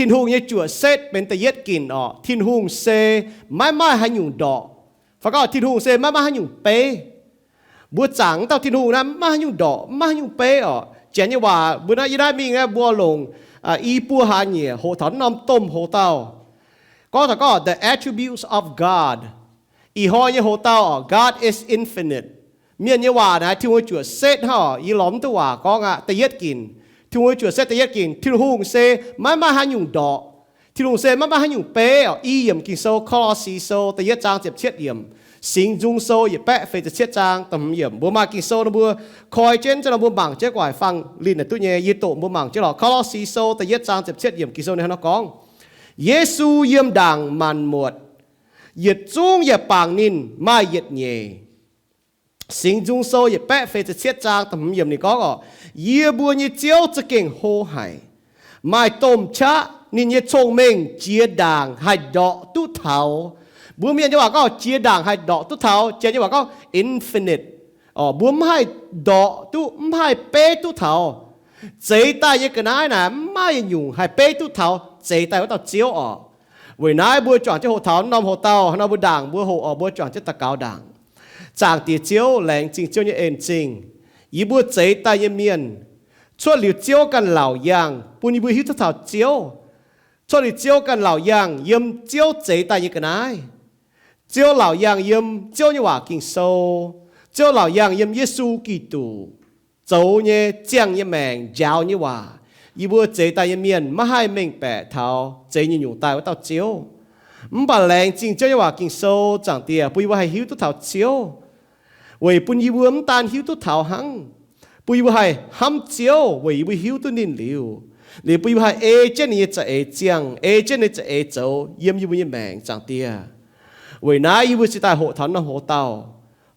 Tin-Hungh nyei juoqc setv benx da'yietv ginc orqc. Tin-Hungh se maiv maaih haaix nyungc ndorqc. Fai gorngv Tin-Hungh se maiv maaih haaix nyungc beiv. Mbuo zaangc wuov dauh Tin-Hungh naaiv maiv maaih haaix nyungc ndorqc, maiv maaih haaix nyungc beiv orqc. Janx nyei waac mbuo naaiv yie naaiv mingh naaiv mbuo longc i buo hlaax nyieqc hoqc taux norm domh hoc-dauh. Gorngv taux gorngv the attributes of God. Ih hnoi nyei hoc-dauh orqc, God is infinite. Mienh nyei waac naaic Tin-Hungh nyei juoqc setv hnangv orqc. Yie lorz mv duqv waac gorngv aqv. Da'yietv ginc, Tin-Hungh nyei juoqc setv da'yietv ginc, Tin-Hungh se maiv maaih haaix nyungc ndorqc. Tin-Hungh se maiv maaih haaix nyungc beiv orqc. I yiemc Ging-Sou, Ko^lo^si Sou da'yietv zaang ziepc cietv yiemc, Singx Nzung Sou yietc baeqv feix ziepc cietv zaang da'hmz yiemc. Mbuo maaih Ging-Sou nor mbuo koi jienv nor mbuo mangc jienv gu'nguaaic fangx linh naaic duqv nyei. Yie doqc mbuo mangc jienv lorqc. Ko^lo^si Sou da'yietv zaang ziepc cietv yiemc Ging-Sou ninh hnangv nor gorngv, Yesu yiem ndaangc maanc muotc, yietc zungv yaac bangc ninh maaih yietc nyeic. Singx Nzung Sou yietc baeqv feix ziepc cietv zaang da'hmz yiemc ninh gorngv orqc, Yie mbuo nyei Ziouv za'gengh hlo haic. Maaih domh qaqv ninh nyei cong-mengh jiex ndaangc haih ndorqc duqv taux. Mbuo mienh nyei waac gorngv jiex ndaangc haih ndorqc duqv taux. Janx nyei waac gorngv infinite. Orqc, mbuo mv haih ndorqc duqv, mv haih beiv duqv taux. Zeix daaih nyei ga'naaiv naaic mv maaih nyungc haih beiv duqv taux zeix daaih wuov dauh Ziouv orqc. Weic naaiv mbuo juangc jienv hoqc taux norm hoc-dauh hnangv nor mbuo ndaangc mbuo hoqc orqc, mbuo juangc jienv daux gaux ndaangc. Zaangc Diex Ziouv, laengz zingh Ziouv nyei en-zingh. Yie mbuo zeix daaih nyei mienh, cuotv liuz Ziouv ganh laauc yangh bun yie mbuo hiuv duqv taux Ziouv. Cuotv liuz Ziouv ganh laauc yangh yiem Ziouv zeix daaih nyei ga'naaiv. Ziouv laauc yangh yiem Ziouv nyei waac Ging-Sou. Ziouv laauc yangh yiem Yesu Giduc zoux nyei ziangh nyei maengc njaaux nyei waac. Yie mbuo zeix daaih nyei mienh maiv haih mengh baeqc taux zeix nyungc-nyungc daaih wuov dauh Ziouv. Mv baac laengz zingh Ziouv nyei waac Ging-Sou, Zaangc Diex, bun yie mbuo haih hiuv duqv taux Ziouv. Weic bun yie mbuo mv daan hiuv duqv taux hnangv, bun yie mbuo haih hnamv Ziouv weic yie mbuo hiuv duqv ninh liuz, liuz bun yie mbuo haih ei jienv ninh nyei za'eix ziangh, ei jienv ninh za'eix zoux yiem yie mbuo nyei maengc, Zaangc Diex. Weic naaiv yie mbuo cingx daaih hoqc taux norm hoc-dauh,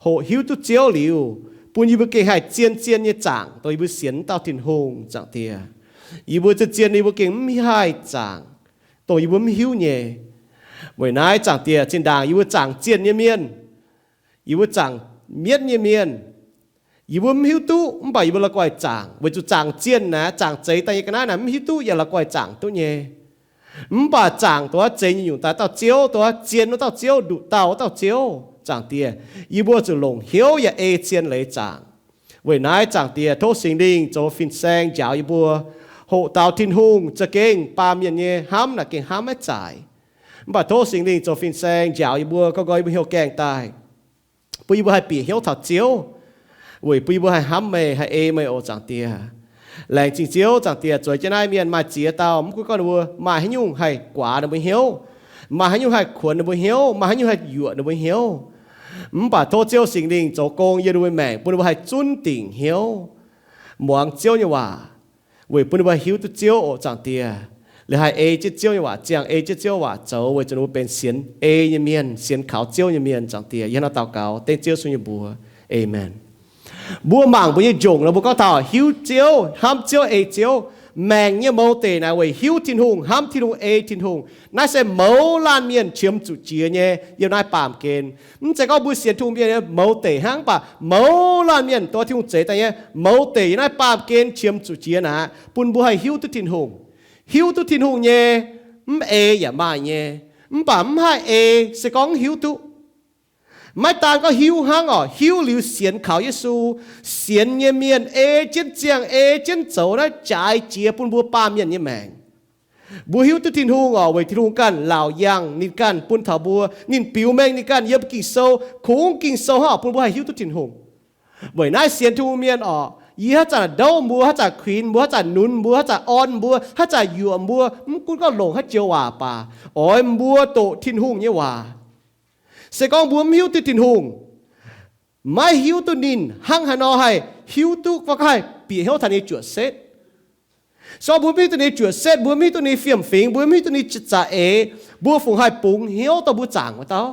hoqc hiuv duqv Ziouv liuz, bun yie mbuo gengh haih zien zien nyei zaangc dongh yie mbuo sienx wuov dauh Tin-Hungh, Zaangc Diex. Yie mbuo zien zien yie mbuo gengh mv haih zaangc dongh yie mbuo mv hiuv nyei. Weic naaiv, Zaangc Diex, zinh ndaangc yie mbuo zaangc zienh nyei mienh, yie mbuo zaangc mienv nyei mienh, yie mbuo mv hiuv duqv mv baac yie mbuo la'guaih zaangc, weic zuqc zaangc zienh naaic, zaangc zeix daaih nyei ga'naaiv naaic mv hiuv duqv yaac la'guaih zaangc duqv nyei. Mv baac zaangc dongh wuov zeix nyungc-nyungc daaih dauh Ziouv, dongh wuov zien wuov dauh Ziouv, nduqc dauh wuov dauh Ziouv, Zaangc Diex, yie mbuo zuqc longc hnyouv yaac ei zien leiz zaangc. Weic naaiv, Zaangc Diex, tov Singx Lingh zoux fin-saeng njaaux yie mbuo. Hoqc daux Tin-Hungh za'gengh baamh mienh nyei hnamv naaic gengh hnamv maiv zaaic. Mv baac tov Singx Lingh zoux fin-saeng njaaux yie mbuo, gorngv nqoi yie mbuo hnyouv gaengh daaih, bun yie mbuo haih bieqc hnyouv taux Ziouv, weic bun yie mbuo haih hnamv meih, haih ei meih oc, Zaangc Diex. Laengz zingh Ziouv, Zaangc Diex, zueiz jienv naaiv mienh maaih ziex dauh, mv gunv gorngv ninh mbuo maaih haaix nyungc haih guaax ninh mbuo hnyouv, maaih haaix nyungc haih kuonx ninh mbuo hnyouv, maaih haaix nyungc haih yuoqc ninh mbuo hnyouv, mv baac tov Ziouv Singx Lingh zoux gong yiem ninh mbuo maengc, bun ninh mbuo haih zunv dingc hnyouv, muangx Ziouv nyei waac, weic bun ninh mbuo haih hiuv duqv Ziouv oc, Zaangc Diex. Liuz haih ei jienv Ziouv nyei waac ziangh, ei jienv Ziouv waac zoux, weic zuqc ninh mbuo benx sienx ei nyei mienh, sienx kaux Ziouv nyei mienh, Zaangc Diex. Yie hnangv naaiv daux gaux dengv Ziouv Yesu nyei mbuox. Aamen. Mbuo mangc mbuo nyei njongc nor, mbuo gorngv taux hiuv Ziouv, hnamv Ziouv, ei Ziouv. Maengc nyei mouz deic naaic weic hiuv Tin-Hungh, hnamv Tin-Hungh, ei Tin-Hungh. Naaiv se mouz laanh mienh qiemx zuqc jiex nyei yiem naaiv baamh gen. Mv zeiz gorngv mbuo sienx Tin-Hungh mienh nyei mouz deic hnangv, mv baac mouz laanh mienh, dongh Tin-Hungh zeix daaih nyei mouz deic yiem naaiv baamh gen qiemx zuqc jiex naaic, bun mbuo haih hiuv duqv Tin-Hungh. Hiuv duqv Tin-Hungh nyei, mv ei yaac maaih nyei. Mv baac mv haih ei se gorngv mv hiuv duqv. Maiv daan gorngv hiuv hnangv orqc, hiuv liuz sienx kaux Yesu, sienx nyei mienh ei jienv ziangh, ei jienv zoux naaiv jaaix jiex bun mbuo baamh mienh nyei maengc. Mbuo hiuv duqv Tin-Hungh orqc, weic Tin-Hungh ganh laauc yangh, ninh ganh bun taux mbuo, ninh biux mengh ninh ganh yiem Ging-Sou, kungx Ging-Sou hnangv orqc bun mbuo haih hiuv duqv Tin-Hungh. Weic naaiv sienx Tin-Hungh mienh orqc, yie haaix zanc ndouv mbuo, haaix zanc kuinx mbuo, haaix zanc nunz mbuo, haaix zanc orn mbuo, haaix zanc yuoqc mbuo, mv gunv gorngv longc haaix joux waac baac, oix mbuo doqc Tin-Hungh nyei waac. Se gorngv mbuo mv hiuv duqv Tin-Hungh, maiv hiuv duqv ninh hnangv haaix nor haih hiuv duqv, gorngv haih bieqc hnyouv taux ninh nyei juoqc setv. Se gorngv mbuo mv hiuv duqv ninh nyei juoqc setv, mbuo mv hiuv duqv ninh nyei fiem-fingx, mbuo mv hiuv duqv ninh nyei za'eix, mbuo fungc haih bungx hnyouv dongh mbuo zaangc wuov dauh?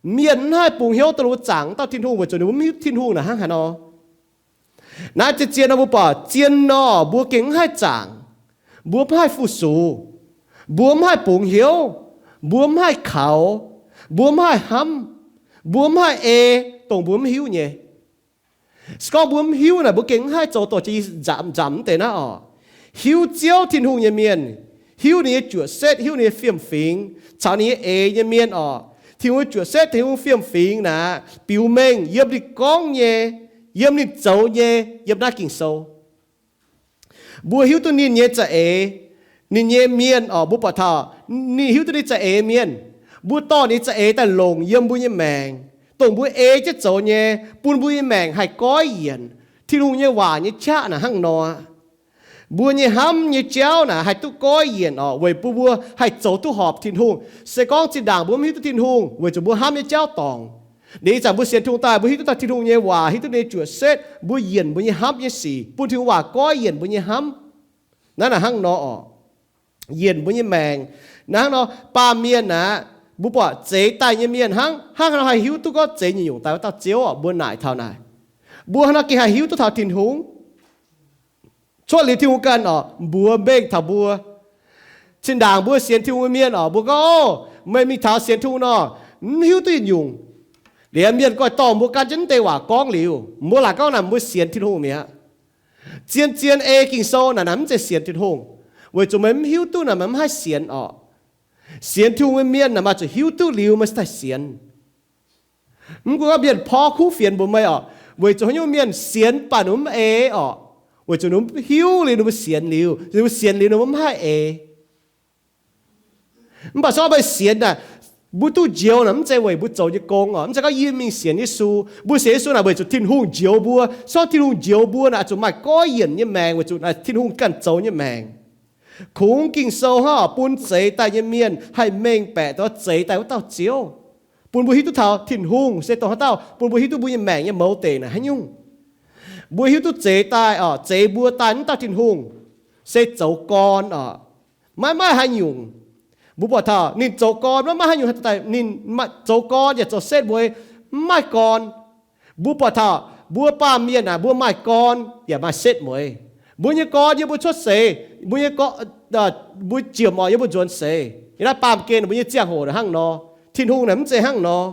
Mienh mv haih bungx hnyouv dongh mbuo zaangc wuov dauh Tin-Hungh, weic zuqc ninh mbuo mv hiuv Tin-Hungh naaic hnangv haaix nor. Naaiv zien-zien nor mbuo buatc zien nor, mbuo gengh mv haih zaangc, mbuo mv haih fu-sux, mbuo mv haih bungx hnyouv, mbuo mv haih kaux, mbuo mv haih hnamv, mbuo mv haih ei dongh mbuo mv hiuv nyei. Se gorngv mbuo mv hiuv naaic, mbuo gengh mv haih zoux dongh jiex nzamc nzamc mv deix naaiv orqc. Hiuv Ziouv Tin-Hungh nyei mienh, hiuv ninh nyei juoqc setv, hiuv ninh nyei fiem-fingx, caux ninh nyei eix nyei mienh orqc. Tin-Hungh nyei juoqc setv, Tin-Hungh fiem-fingx naaic biux mengh yiem ninh gorngv nyei, yiem ninh zoux nyei, yiem naaiv Ging-Sou. Mbuo hiuv duqv ninh nyei za'eix, ninh nyei mienh orqc, mbuo buatc taux ninh hiuv duqv ninh za'eix mienh. Mbuo dorh ninh za'eix daaih longc yiem mbuo nyei maengc, dongh mbuo ei jienv zoux nyei, bun mbuo nyei maengc haih goiv yienc. Tin-Hungh nyei waac nyei qaqv naaic hnangv nor. Mbuo nyei hnamv nyei jauv naaic haih duqv goiv yienc orqc, weic bun mbuo haih zoux duqv horpc Tin-Hungh. Se gorngv zinh ndaangc mbuo mv hiuv duqv Tin-Hungh weic zuqc mbuo hnamv nyei jauv dorngc. Ninh ih zanc mbuo sienx Tin-Hungh daaih, mbuo hiuv duqv taux Tin-Hungh nyei waac, hiuv duqv ninh nyei juoqc setv, mbuo yienc mbuo nyei hnamv nyei sic, bun Tin-Hungh waac goiv yienc mbuo nyei hnamv. Naaiv naaic hnangv nor orqc, yienc mbuo nyei maengc. Naaiv hnangv nor, baamh mienh aeqv, mbuo buatc zeix daaih nyei mienh hnangv, hnangv haaix nor haih hiuv duqv gorngv zeix nyungc-nyungc daaih wuov dauh Ziouv orqc? Mbuo naaic taux naaic, mbuo hnangv nor gengh haih hiuv duqv taux Tin-Hungh. Cuotv liuz Tin-Hungh ganh orqc, mbuox mengh taux mbuo. Zinh ndaangc mbuo sienx Tin-Hungh nyei mienh orqc, mbuo gorngv, Ov, meih mingh taux sienx Tin-Hungh nor, mv hiuv duqv yietc nyungc. Liuz mienh goiv dorngh mbuo gan jienv deix waac gorngv liuz, mbuo laaic gorngv naaic mbuo sienx Tin-Hungh mi'aqv. Zien-zien ei Ging-Sou naaic, naaic mv zeiz sienx Tin-Hungh, weic zuqc meih mv hiuv duqv naaic meih mv haih sienx orqc. Sienx Tin-Hungh nyei mienh naaic maaih zuqc hiuv duqv liuz meih cingx daaih sienx. Mv gunv gorngv mienh porv kuv fienx mbuox meih orqc, weic zuqc haaix nyungc mienh sienx baac ninh mv eix orqc, weic zuqc ninh mv hiuv liuz ninh mbuo sienx liuz, ninh mbuo sienx liuz ninh mbuo mv haih eix. Mv baac se gorngv meih sienx naaic, mbuo duqv njoux naaic mv zeiz weic mbuo zoux nyei gong orqc. Mv zeiz gorngv yie mingh sienx Yesu. Mbuo sienx Yesu naaic weic zuqc Tin-Hungh njoux mbuo. Se gorngv Tin-Hungh njoux mbuo naaic zuqc maaih goiv yienc nyei maengc weic zuqc naaic Tin-Hungh ganh zoux nyei maengc. Kungx Ging-Sou hnangv orqc, bun zeix daaih nyei mienh haih mengh baeqc dongh zeix daaih wuov dauh Ziouv, bun mbuo hiuv duqv taux Tin-Hungh se dongh haaix dauh, bun mbuo hiuv duqv mbuo nyei maengc nyei mouz deic naaic haaix nyungc. Mbuo hiuv duqv zeix daaih orqc, zeix mbuo daaih wuov dauh Tin-Hungh se zoux gorn orqc. Maiv maaih haaix nyungc. Mbuo buatc taux ninh zoux gorn maiv maaih haaix nyungc haih daaih, ninh zoux gorn yaac zoux setv mueiz, mv maaih gorn. Mbuo buatc taux mbuo baamh mienh naaic, mbuo maaih gorn yaac maaih setv mueiz. Mbuo nyei gorn yiem mbuo cuotv seix, mbuo nyei gorn, mbuo jiem orqc yiem mbuo nzuonx seix. Yiem naaiv baamh gen mbuo nyei ziangh hoc naaic hnangv nor. Tin-Hungh naaic mv zeiz hnangv nor.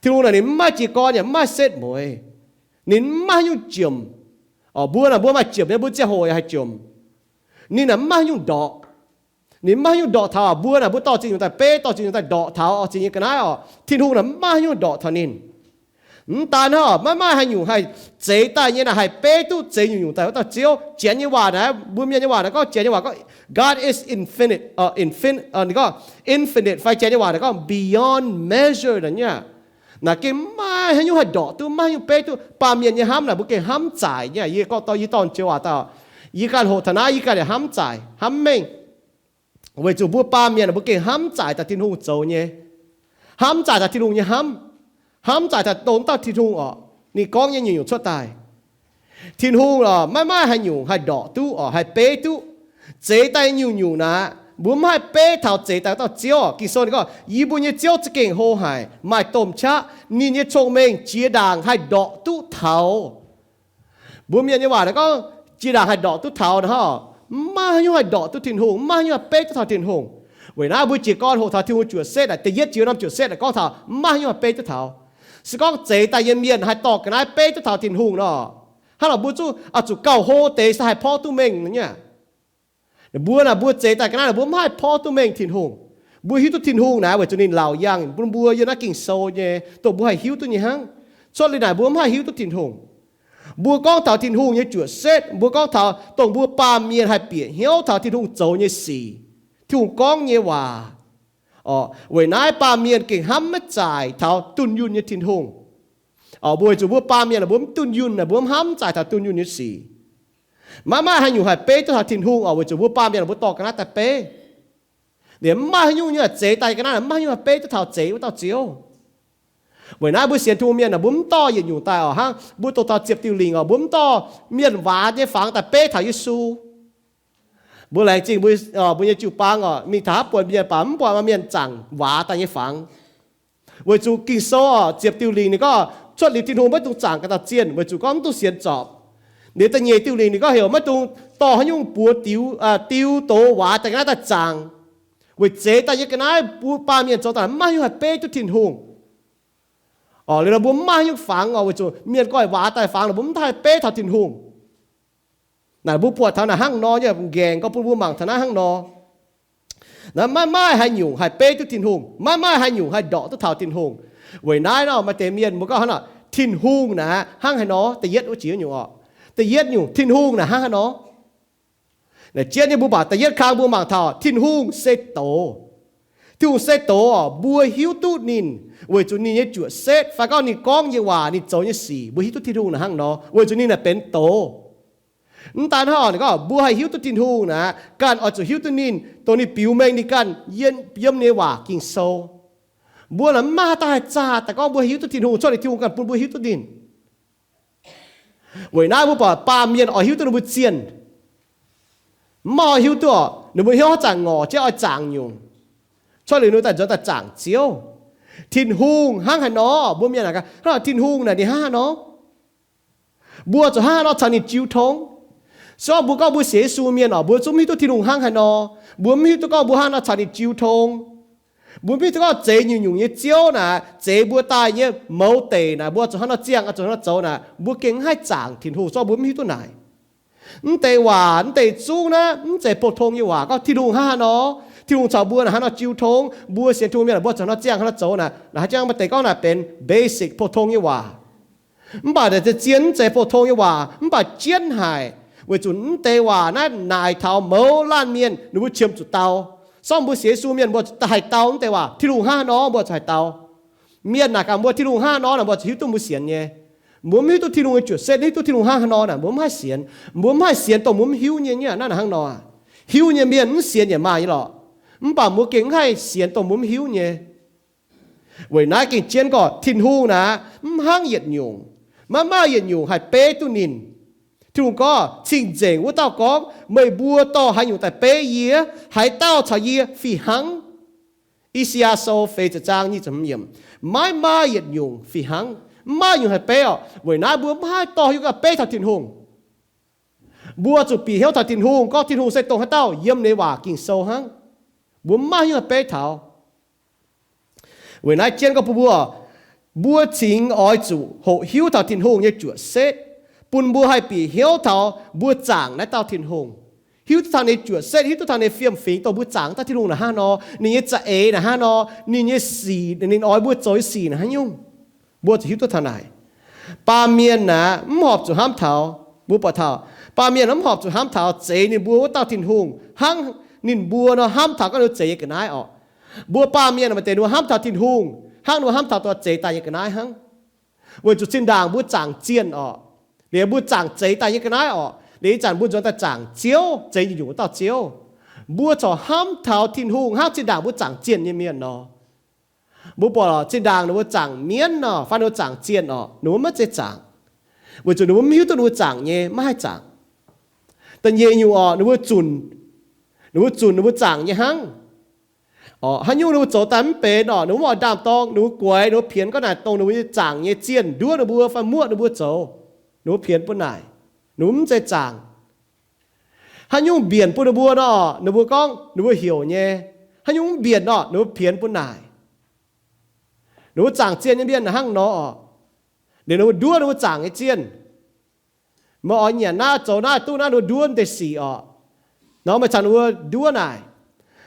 Tin-Hungh naaic ninh mv maaih jiez gorn yaac mv maaih setv mueiz. Ninh mv maaih haaix nyungc jiem. Orqc, mbuo naaic mbuo maaih jiem nyei, mbuo ziangh hoc yaac haih jiem. Ninh naaic mv maaih haaix nyungc ndorqc. Ninh mv maaih haaix nyungc ndorqc taux mbuo naaic, mbuo dorh ziex nyungc daaih beiv, dorh ziex nyungc daaih ndorqc taux orqc, ziex nyungc ga'naaiv orqc. Tin-Hungh naaic mv maaih haaix nyungc ndorqc taux ninh. Mv daan hnangv orqc, maiv maaih haaix nyungc haih zeix daaih nyei naaic haih beiv duqv zeix nyungc-nyungc daaih wuov dauh Ziouv. Janx nyei waac naaiv, mbuo mienh nyei waac naaiv gorngv, Janx nyei waac gorngv, God is infinite, uh, infin-, uh, ninh gorngv infinite, fai Janx nyei waac naaiv gorngv beyond measure naaic nyei. Naaic gengh maiv maaih haaix nyungc haih ndorqc duqv, maiv maaih haaix nyungc beiv duqv. Baamh mienh nyei hnamv naaic mbuo gengh hnamv zaaic nyei. Yie gorngv dorh yie dorn joux waac daaih, yie ganh hoqc taux naaiv yie ganh yaac hnamv zaaic, hnamv mengh. Weic zuqc mbuo baamh mienh mbuo gengh hnamv zaaic daaih Tin-Hungh zoux nyei, hnamv zaaic daaih Tin-Hungh nyei hnamv, hnamv zaaic daaih dongh dauh Tin-Hungh orqc, ninh gorngv nyei nyungc-nyungc cuotv daaih. Tin-Hungh orqc, maiv maaih haaix nyungc haih ndorqc duqv orqc, haih beiv duqv. Zeix daaih nyungc-nyungc naaic, mbuo mv haih beiv taux zeix daaih dauh Ziouv orqc. Ging-Sou ninh gorngv, Yie mbuo nyei Ziouv za'gengh hlo haic, maaih domh qaqv, ninh nyei cong-mengh jiex ndaangc haih ndorqc duqv taux. Mbuo mienh nyei waac naaic gorngv, jiex ndaangc haih ndorqc duqv taux naaic hnangv, maiv maaih haaix nyungc haih ndorqc duqv Tin-Hungh, maiv maaih haaix nyungc haih beiv duqv taux Tin-Hungh. Weic naaiv mbuo jiez gorn hoqc taux Tin-Hungh juoqc setv naaic, da'yietv jiex norm juoqc setv naaic gorngv taux maiv maaih haaix nyungc haih beiv duqv taux. Se gorngv zeix daaih nyei mienh haih dorh ga'naaiv beiv duqv taux Tin-Hungh nor, hnangv nor mbuo zuqc, oix zuqc gauh hlo deix se haih porv duqv mengh nyei. Mbuo naaic, mbuo zeix daaih ga'naaiv naaic, mbuo mv haih porv duqv mengh Tin-Hungh. Mbuo hiuv duqv Tin-Hungh naaic weic zuqc ninh laauc yangh bun mbuo yiem naaiv Ging-Sou nyei, dongh mbuo haih hiuv duqv nyei hnangv. Cuotv liuz naaic mbuo mv haih hiuv duqv Tin-Hungh. Mbuo gorngv taux Tin-Hungh nyei juoqc setv, mbuo gorngv taux dongh mbuo baamh mienh haih bieqc hnyouv taux Tin-Hungh zoux nyei sic, Tin-Hungh gorngv nyei waac. Orqc, weic naaiv baamh mienh gengh hnamv maiv zaaic taux dunh yunh nyei Tin-Hungh. Orqc, mbuo weic zuqc mbuo baamh mienh mbuo mv dunh yunh, mbuo mv hnamv zaaic taux dunh yunh nyei sic. Maiv maaih haaix nyungc haih beiv duqv taux Tin-Hungh orqc, weic zuqc mbuo baamh mienh mbuo dorh ga'naaiv daaih beiv. Liuz mv maaih haaix nyungc nyei zeix daaih ga'naaiv, mv maaih haaix nyungc haih beiv duqv taux zeix wuov dauh Ziouv. Weic naaiv mbuo sienx Tin-Hungh mienh aah, mbuo mv dorh yietc nyungc daaih orqc, hnangv mbuo doqc taux ziepc diuh lingc orqc, mbuo mv dorh mienh waac nyei fangx daaih beiv taux Yesu. Mbuo laengz zingh mbuo, mbuo nyei jiu-baang orqc, mingh taux haaix buonc mienh baac mv buatc maaih mienh zaangc waac daaih nyei fangx. Weic zuqc Ging-Sou orqc, ziepc diuh lingc ninh gorngv cuotv liuz Tin-Hungh maiv dungx zaangc ganh dauh zienh, weic zuqc gorngv mv duqv sienx zorpc. Liuz da'nyeic diuh lingc ninh gorngv heuc maiv dungx dorh haaix nyungc buoz diux, diux doz waac daaih ga'naaiv daaih zaangc. Weic zeix daaih nyei ga'naaiv mbuo baamh mienh zoux daaih maiv hiuv haih beiv duqv Tin-Hungh. Orqc, liuz nor mbuo mv maaih haaix nyungc fangx orqc, weic zuqc mienh goiv waac daaih fangx nor mbuo mv haih beiv taux Tin-Hungh. Naaic mbuo buatc taux naaic hnangv nor nyei, nqaengc gorngv bun mbuo mangc taux naaiv hnangv nor. Naaiv maiv maaih haaix nyungc haih beiv duqv Tin-Hungh, maiv maaih haaix nyungc haih ndorqc duqv taux Tin-Hungh. Weic naaiv nor, maaih deix mienh mbuo gorngv hnangv nor, Tin-Hungh naaic hnangv haaix nor? Da'yietv wuov jiex nyungc oc. Da'yietv nyungc, Tin-Hungh naaic hnangv haaix nor? Naaic jienv nyei mbuo baac da'yietv kang mbuo mangc taux Tin-Hungh se doz. Tin-Hungh se doz oc. Mbuo hiuv duqv ninh weic zuqc ninh nyei juoqc setv fai gorngv ninh gorngv nyei waac, ninh zoux nyei sic, mbuo hiuv duqv Tin-Hungh naaic hnangv nor weic zuqc ninh naaic benx doz. Mv daan hnangv oc, ninh gorngv mbuo haih hiuv duqv Tin-Hungh naaic, ganh oix zuqc hiuv duqv ninh, dongh ninh biux mengh ninh ganh yiem nyei waac Ging-Sou. Mbuo naaic mv maaih haaix dauh haih zaah daaih gorngv mbuo hiuv duqv Tin-Hungh cuotv liuz Tin-Hungh ganh bun mbuo hiuv duqv ninh. Weic naaiv mbuo buatc baamh mienh oix hiuv duqv ninh mbuo zienh, mv maaih oix hiuv duqv oc. Ninh mbuo hnyouv haaix zanc ngorc jienv oix zaangc nyungc, cuotv liuz ninh daaih nzuonx daaih zaangc Ziouv. Tin-Hungh hnangv haaix nor? Mbuo mienh hnangv, Tin-Hungh naaic ninh hnangv haaix nor? Mbuo zuqc hnangv haaix nor caux ninh jiu tong? Se gorngv mbuo gorngv mbuo sienx Yesu mienh oc, mbuo zungv mv hiuv duqv Tin-Hungh hnangv haaix nor. Mbuo mv hiuv duqv gorngv mbuo hnangv haaix nor caux ninh jiu tong. Mbuo mv hiuv duqv gorngv zeix nyungc-nyungc nyei ziouv naaic, zeix mbuo daaih nyei mouz deic naaic, mbuo zuqc hnangv haaix nor ziangh, zuqc hnangv haaix nor zoux naaic, mbuo gengh mv haih zaangc Tin-Hungh, se gorngv mbuo mv hiuv duqv naaic. Mv deix waac, mv deix zungv naaiv mv zeiz pou-tong nyei waac gorngv Tin-Hungh hnangv haaix nor, Tin-Hungh caux mbuo naaic hnangv haaix nor jiu tong, mbuo sienx Tin-Hungh mienh mbuo zuqc hnangv haaix nor ziangh, hnangv haaix nor zoux naaic. Naaic haaix jangv maaih deix gorngv naaic benx basic pou-tong nyei waac. Mv baac naaic zien mv zeiz pou-tong nyei waac, mv baac jienv haic, weic zuqc mv deix waac naaiv naaic taux mouz laanh mienh ninh mbuo qiemx zuqc dau. Se gorngv mbuo sienx Yesu mienh mbuo haih dau mv deix waac, Tin-Hungh hnangv haaix nor mbuo zuqc haih dau. Mienh naaic gaax mbuo Tin-Hungh hnangv haaix nor naaic, mbuo zuqc hiuv duqv mbuo sienx nyei. Mbuo mv hiuv duqv Tin-Hungh nyei juoqc setv, hiuv duqv Tin-Hungh hnangv haaix nor naaic, mbuo mv haih sienx. Mbuo mv haih sienx dongh mbuo mv hiuv nyei. Naaiv naaic hnangv nor, hiuv nyei mienh mv sienx yaac maaih nyei lorqc. Mv baac mbuo gengh mv haih sienx dongh mbuo mv hiuv nyei. Weic naaiv gengh jienv gorngv Tin-Hungh naaic mv hnangv yietc nyungc. Maiv maaih yietc nyungc haih beiv duqv ninh. Tin-Hungh gorngv, cing-nzengc wuov dauh gorngv, meih mbuo dorh haaix nyungc daaih beiv yie? Haaix dauh caux yie fih hnangv? I^saa^yaa Sou feix ziepc zaang nyic ziepc hmz yiemc. Maiv maaih yietc nyungc fih hnangv. Mv maaih nyungc haih beiv oc. Weic naaiv mbuo mv haih dorh hiuv gaax beiv taux Tin-Hungh. Mbuo zuqc bieqc hnyouv taux Tin-Hungh, gorngv Tin-Hungh se dongh haaix dauh yiem ninh waac Ging-Sou hnangv. Mbuo mv maaih hiuv haih beiv taux. Weic naaiv jienv gorngv bun mbuo, mbuo cingx oix zuqc hoqc hiuv taux Tin-Hungh nyei juoqc setv, bun mbuo haih bieqc hnyouv taux mbuo zaangc naaiv dauh Tin-Hungh. Hiuv duqv taux ninh juoqc setv, hiuv duqv taux ninh fiem-fingx, dongh mbuo zaangc dauh Tin-Hungh naaic hnangv nor, ninh nyei za'eix naaic hnangv nor, ninh nyei sic, ninh oix mbuo zoux nyei sic naaic haaix nyungc. Mbuo zuqc hiuv duqv taux naaic. Baamh mienh naaic mv horpc zuqc hnamv taux, mbuo buatc taux, baamh mienh mv horpc zuqc hnamv taux zeix ninh mbuo wuov dauh Tin-Hungh hnangv ninh mbuo nor hnamv taux gorngv ninh mbuo zeix nyei ga'naaiv oc. Mbuo baamh mienh maaih deix ninh mbuo hnamv taux Tin-Hungh hnangv ninh mbuo hnamv taux dongh zeix daaih nyei ga'naaiv hnangv. Weic zuqc zinh ndaangc mbuo zaangc zienh oc, liuz mbuo zaangc zeix daaih nyei ga'naaiv oc, liuz ih zanc mbuo nzuonx daaih zaangc Ziouv, zeix nyungc-nyungc wuov dauh Ziouv. Mbuo corc hnamv taux Tin-Hungh hnangv zinh ndaangc mbuo zaangc zienh nyei mienh nor. Mbuo buatc zinh ndaangc ninh mbuo zaangc mienv nor, fai ninh mbuo zaangc zienh oc, ninh mbuo maiv zeiz zaangc, weic zuqc ninh mbuo mv hiuv duqv ninh mbuo zaangc nyei, maiv haih zaangc. Da'nyeic nyungc oc, ninh mbuo zunc, ninh mbuo zunc ninh mbuo zaangc nyei hnangv. Oc, haaix nyungc ninh mbuo zoux daaih mv benx oc, ninh mbuo mv oix ndaam-dorng, ninh mbuo guaix, ninh mbuo pienx gorngv naaic dongh ninh mbuo nyei zaangc nyei zienh nduov ninh mbuo fai muoqv ninh mbuo zoux, ninh mbuo pienx bun naaic, ninh mbuo mv zeiz zaangc. Haaix nyungc mbienc bun ninh mbuo nor, ninh mbuo gorngv ninh mbuo heuc nyei. Haaix nyungc mv mbienc nor, ninh mbuo pienx bun naaic. Ninh mbuo zaangc zienh nyei mienh hnangv nor oc, liuz ninh mbuo nduov ninh mbuo zaangc nyei zienh. Meih oix nyanc naaiv, zoux naaiv, duqv naaiv, ninh mbuo nduov deix sic oc. Nor meih caux ninh mbuo nduov naaic.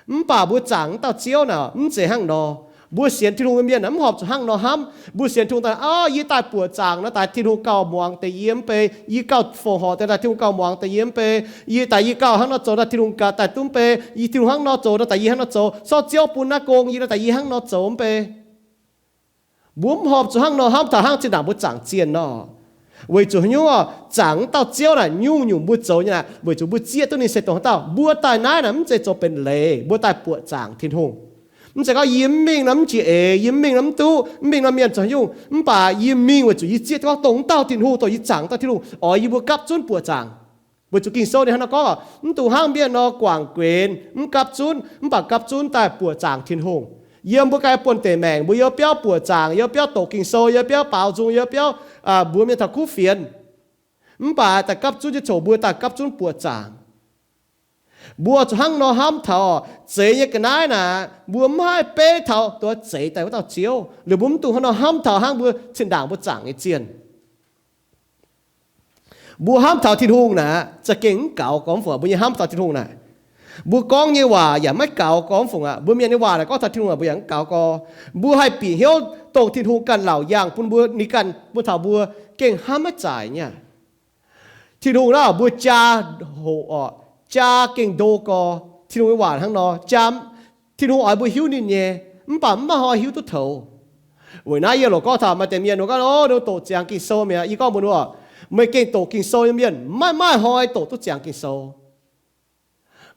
Mv baac mbuo zaangc wuov dauh Ziouv naaic mv zeiz hnangv nor. Mbuo sienx Tin-Hungh nyei mienh mv horpc zuqc hnangv nor hnamv. Mbuo sienx Tin-Hungh daaih, Ov, yie daaih buoqc zaangc nor, daaih Tin-Hungh gauh muangx deix yie mv bei. Yie gauh fongc horc deix daaih Tin-Hungh gauh muangx deix yie mv bei. Yie daaih yie gauh hnangv nor zoux daaih Tin-Hungh gauh daaih duqv mv bei. Yie Tin-Hungh hnangv nor zoux nor, daaih yie hnangv nor zoux. Sortv Ziouv bun naaiv gong yie nor, daaih yie hnangv nor zoux mv bei. Mbuo mv horpc zuqc hnangv nor hnamv taux hnangv zinh ndaangc mbuo zaangc zienh nor. Weic zuqc haaix nyungc oc? Zaangc wuov dauh Ziouv naaic, nyungc-nyungc mbuo zoux nyei naaic, weic zuqc mbuo zieqv duqv ninh se dongh haaix dauh. Mbuo daaih naaiv naaic mv zeiz zoux benx leiz, mbuo daaih buoqc zaangc Tin-Hungh. Mv zeiz gorngv yie mv mingh nor mv jiex eix, yie mv mingh nor mv duqv, mv mingh nor mienh zoux haaix nyungc. Mv baac yie mingh weic zuqc yie zieqv duqv gorngv dongh wuov dauh Tin-Hungh, dongh yie zaangc dauh Tin-Hungh, oix yie mbuo gapv zunv buoqc zaangc. Weic zuqc Ging-Sou ninh hnangv nor gorngv, mv dungx hnangv mienh nor guangc guenx, mv gapv zunv, mv baac gapv zunv daaih buoqc zaangc Tin-Hungh. Yiem mbuo ganh buonv-deic maengc, mbuo yiem biauv buoqc zaangc, yiem biauv doqc Ging-Sou, yiem biauv baaux nzung, yiem biauv, aa, mbuox mienh taux kuv fienx. Mv baac daaih gapv zunv nyei coc mbuo daaih gapv zunv buoqc zaangc. Mbuo zuqc hnangv nor hnamv taux oc, zeix nyei ga'naaiv naaic, mbuo mv haih beiv taux dongh zeix daaih wuov dauh Ziouv. Liuz mbuo mv dungx hnangv nor hnamv taux hnangv mbuo zinh ndaangc mbuo zaangc nyei zienh. Mbuo hnamv taux Tin-Hungh naaic, za'gengh mv gaux gormx fai mbuo nyei hnamv taux Tin-Hungh naaic. Mbuo gorngv nyei waac yaac maiv gaux gorngv fungc aqv. Mbuo mienh nyei waac naaic gorngv taux Tin-Hungh waac mbuo yaac mv gaux gorngv. Mbuo haih bieqc hnyouv dongh Tin-Hungh ganh laauc yangh bun mbuo, ninh ganh bun taux mbuo gengh hnamv maiv zaaic nyei. Tin-Hungh naaic mbuo jaa hoqc orqc, jaa gengh ndo gorx. Tin-Hungh nyei waac hnangv nor, jaa, Tin-Hungh oix mbuo hiuv ninh nyei, mv baac mv maaih hnoi hiuv duqv toux. Weic naaiv yie loc gorngv taux maaih deix mienh gorngv, o, doqc ziangx Ging-Sou mi'aqv. Yie gorngv mbuox ninh, meih gengh doqc Ging-Sou nyei mienh maiv maaih hnoi doqc duqv ziangx Ging-Sou.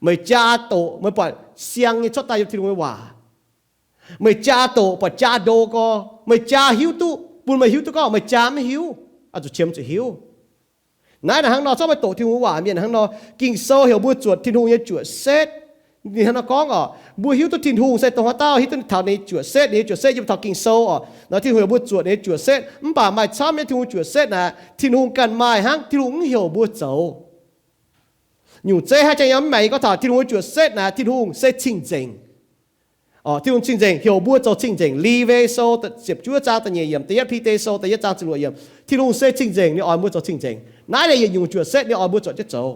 Meih jaa doqc, meih buatc siang nyei cuotv daaih yiem Tin-Hungh nyei waac. Meih jaa doqc buatc jaa ndo gorx, meih jaa hiuv duqv, bun meih hiuv duqv gorngv meih jaa maiv hiuv, oix zuqc qiemx zuqc hiuv. Naaiv naaic hnangv nor, zorqv meih doqc Tin-Hungh waac mienh hnangv nor, Ging-Sou heuc mbuo zuotc Tin-Hungh nyei juoqc setv. Ninh hnangv nor gorngv orqc, mbuo hiuv duqv Tin-Hungh se dongh haaix dauh, hiuv duqv taux ninh nyei juoqc setv. Ninh nyei juoqc setv yiem taux Ging-Sou orqc. Nor Tin-Hungh heuc mbuo zuotc ninh nyei juoqc setv, mv baac maaih camv nyei Tin-Hungh juoqc setv naaic, Tin-Hungh ganh maaih hnangv, Tin-Hungh mv heuc mbuo zoux. Nyungc zeiv hnangv jang yiem mv maengx yie gorngv taux Tin-Hungh nyei juoqc setv naaic, Tin-Hungh se cing-nzengc. Orqc, Tin-Hungh cing-nzengc, heuc mbuo zoux cing-nzengc. Lewi Sou ziepc juov zaang da'nyeic yiemc, da'yietv Bide Sou da'yietv zaang ziepc luoqc yiemc. Tin-Hungh se cing-nzengc, ninh oix mbuo zoux cing-nzengc. Naaiv naaic yietc nyungc juoqc setv ninh oix mbuo zuotc jienv zoux.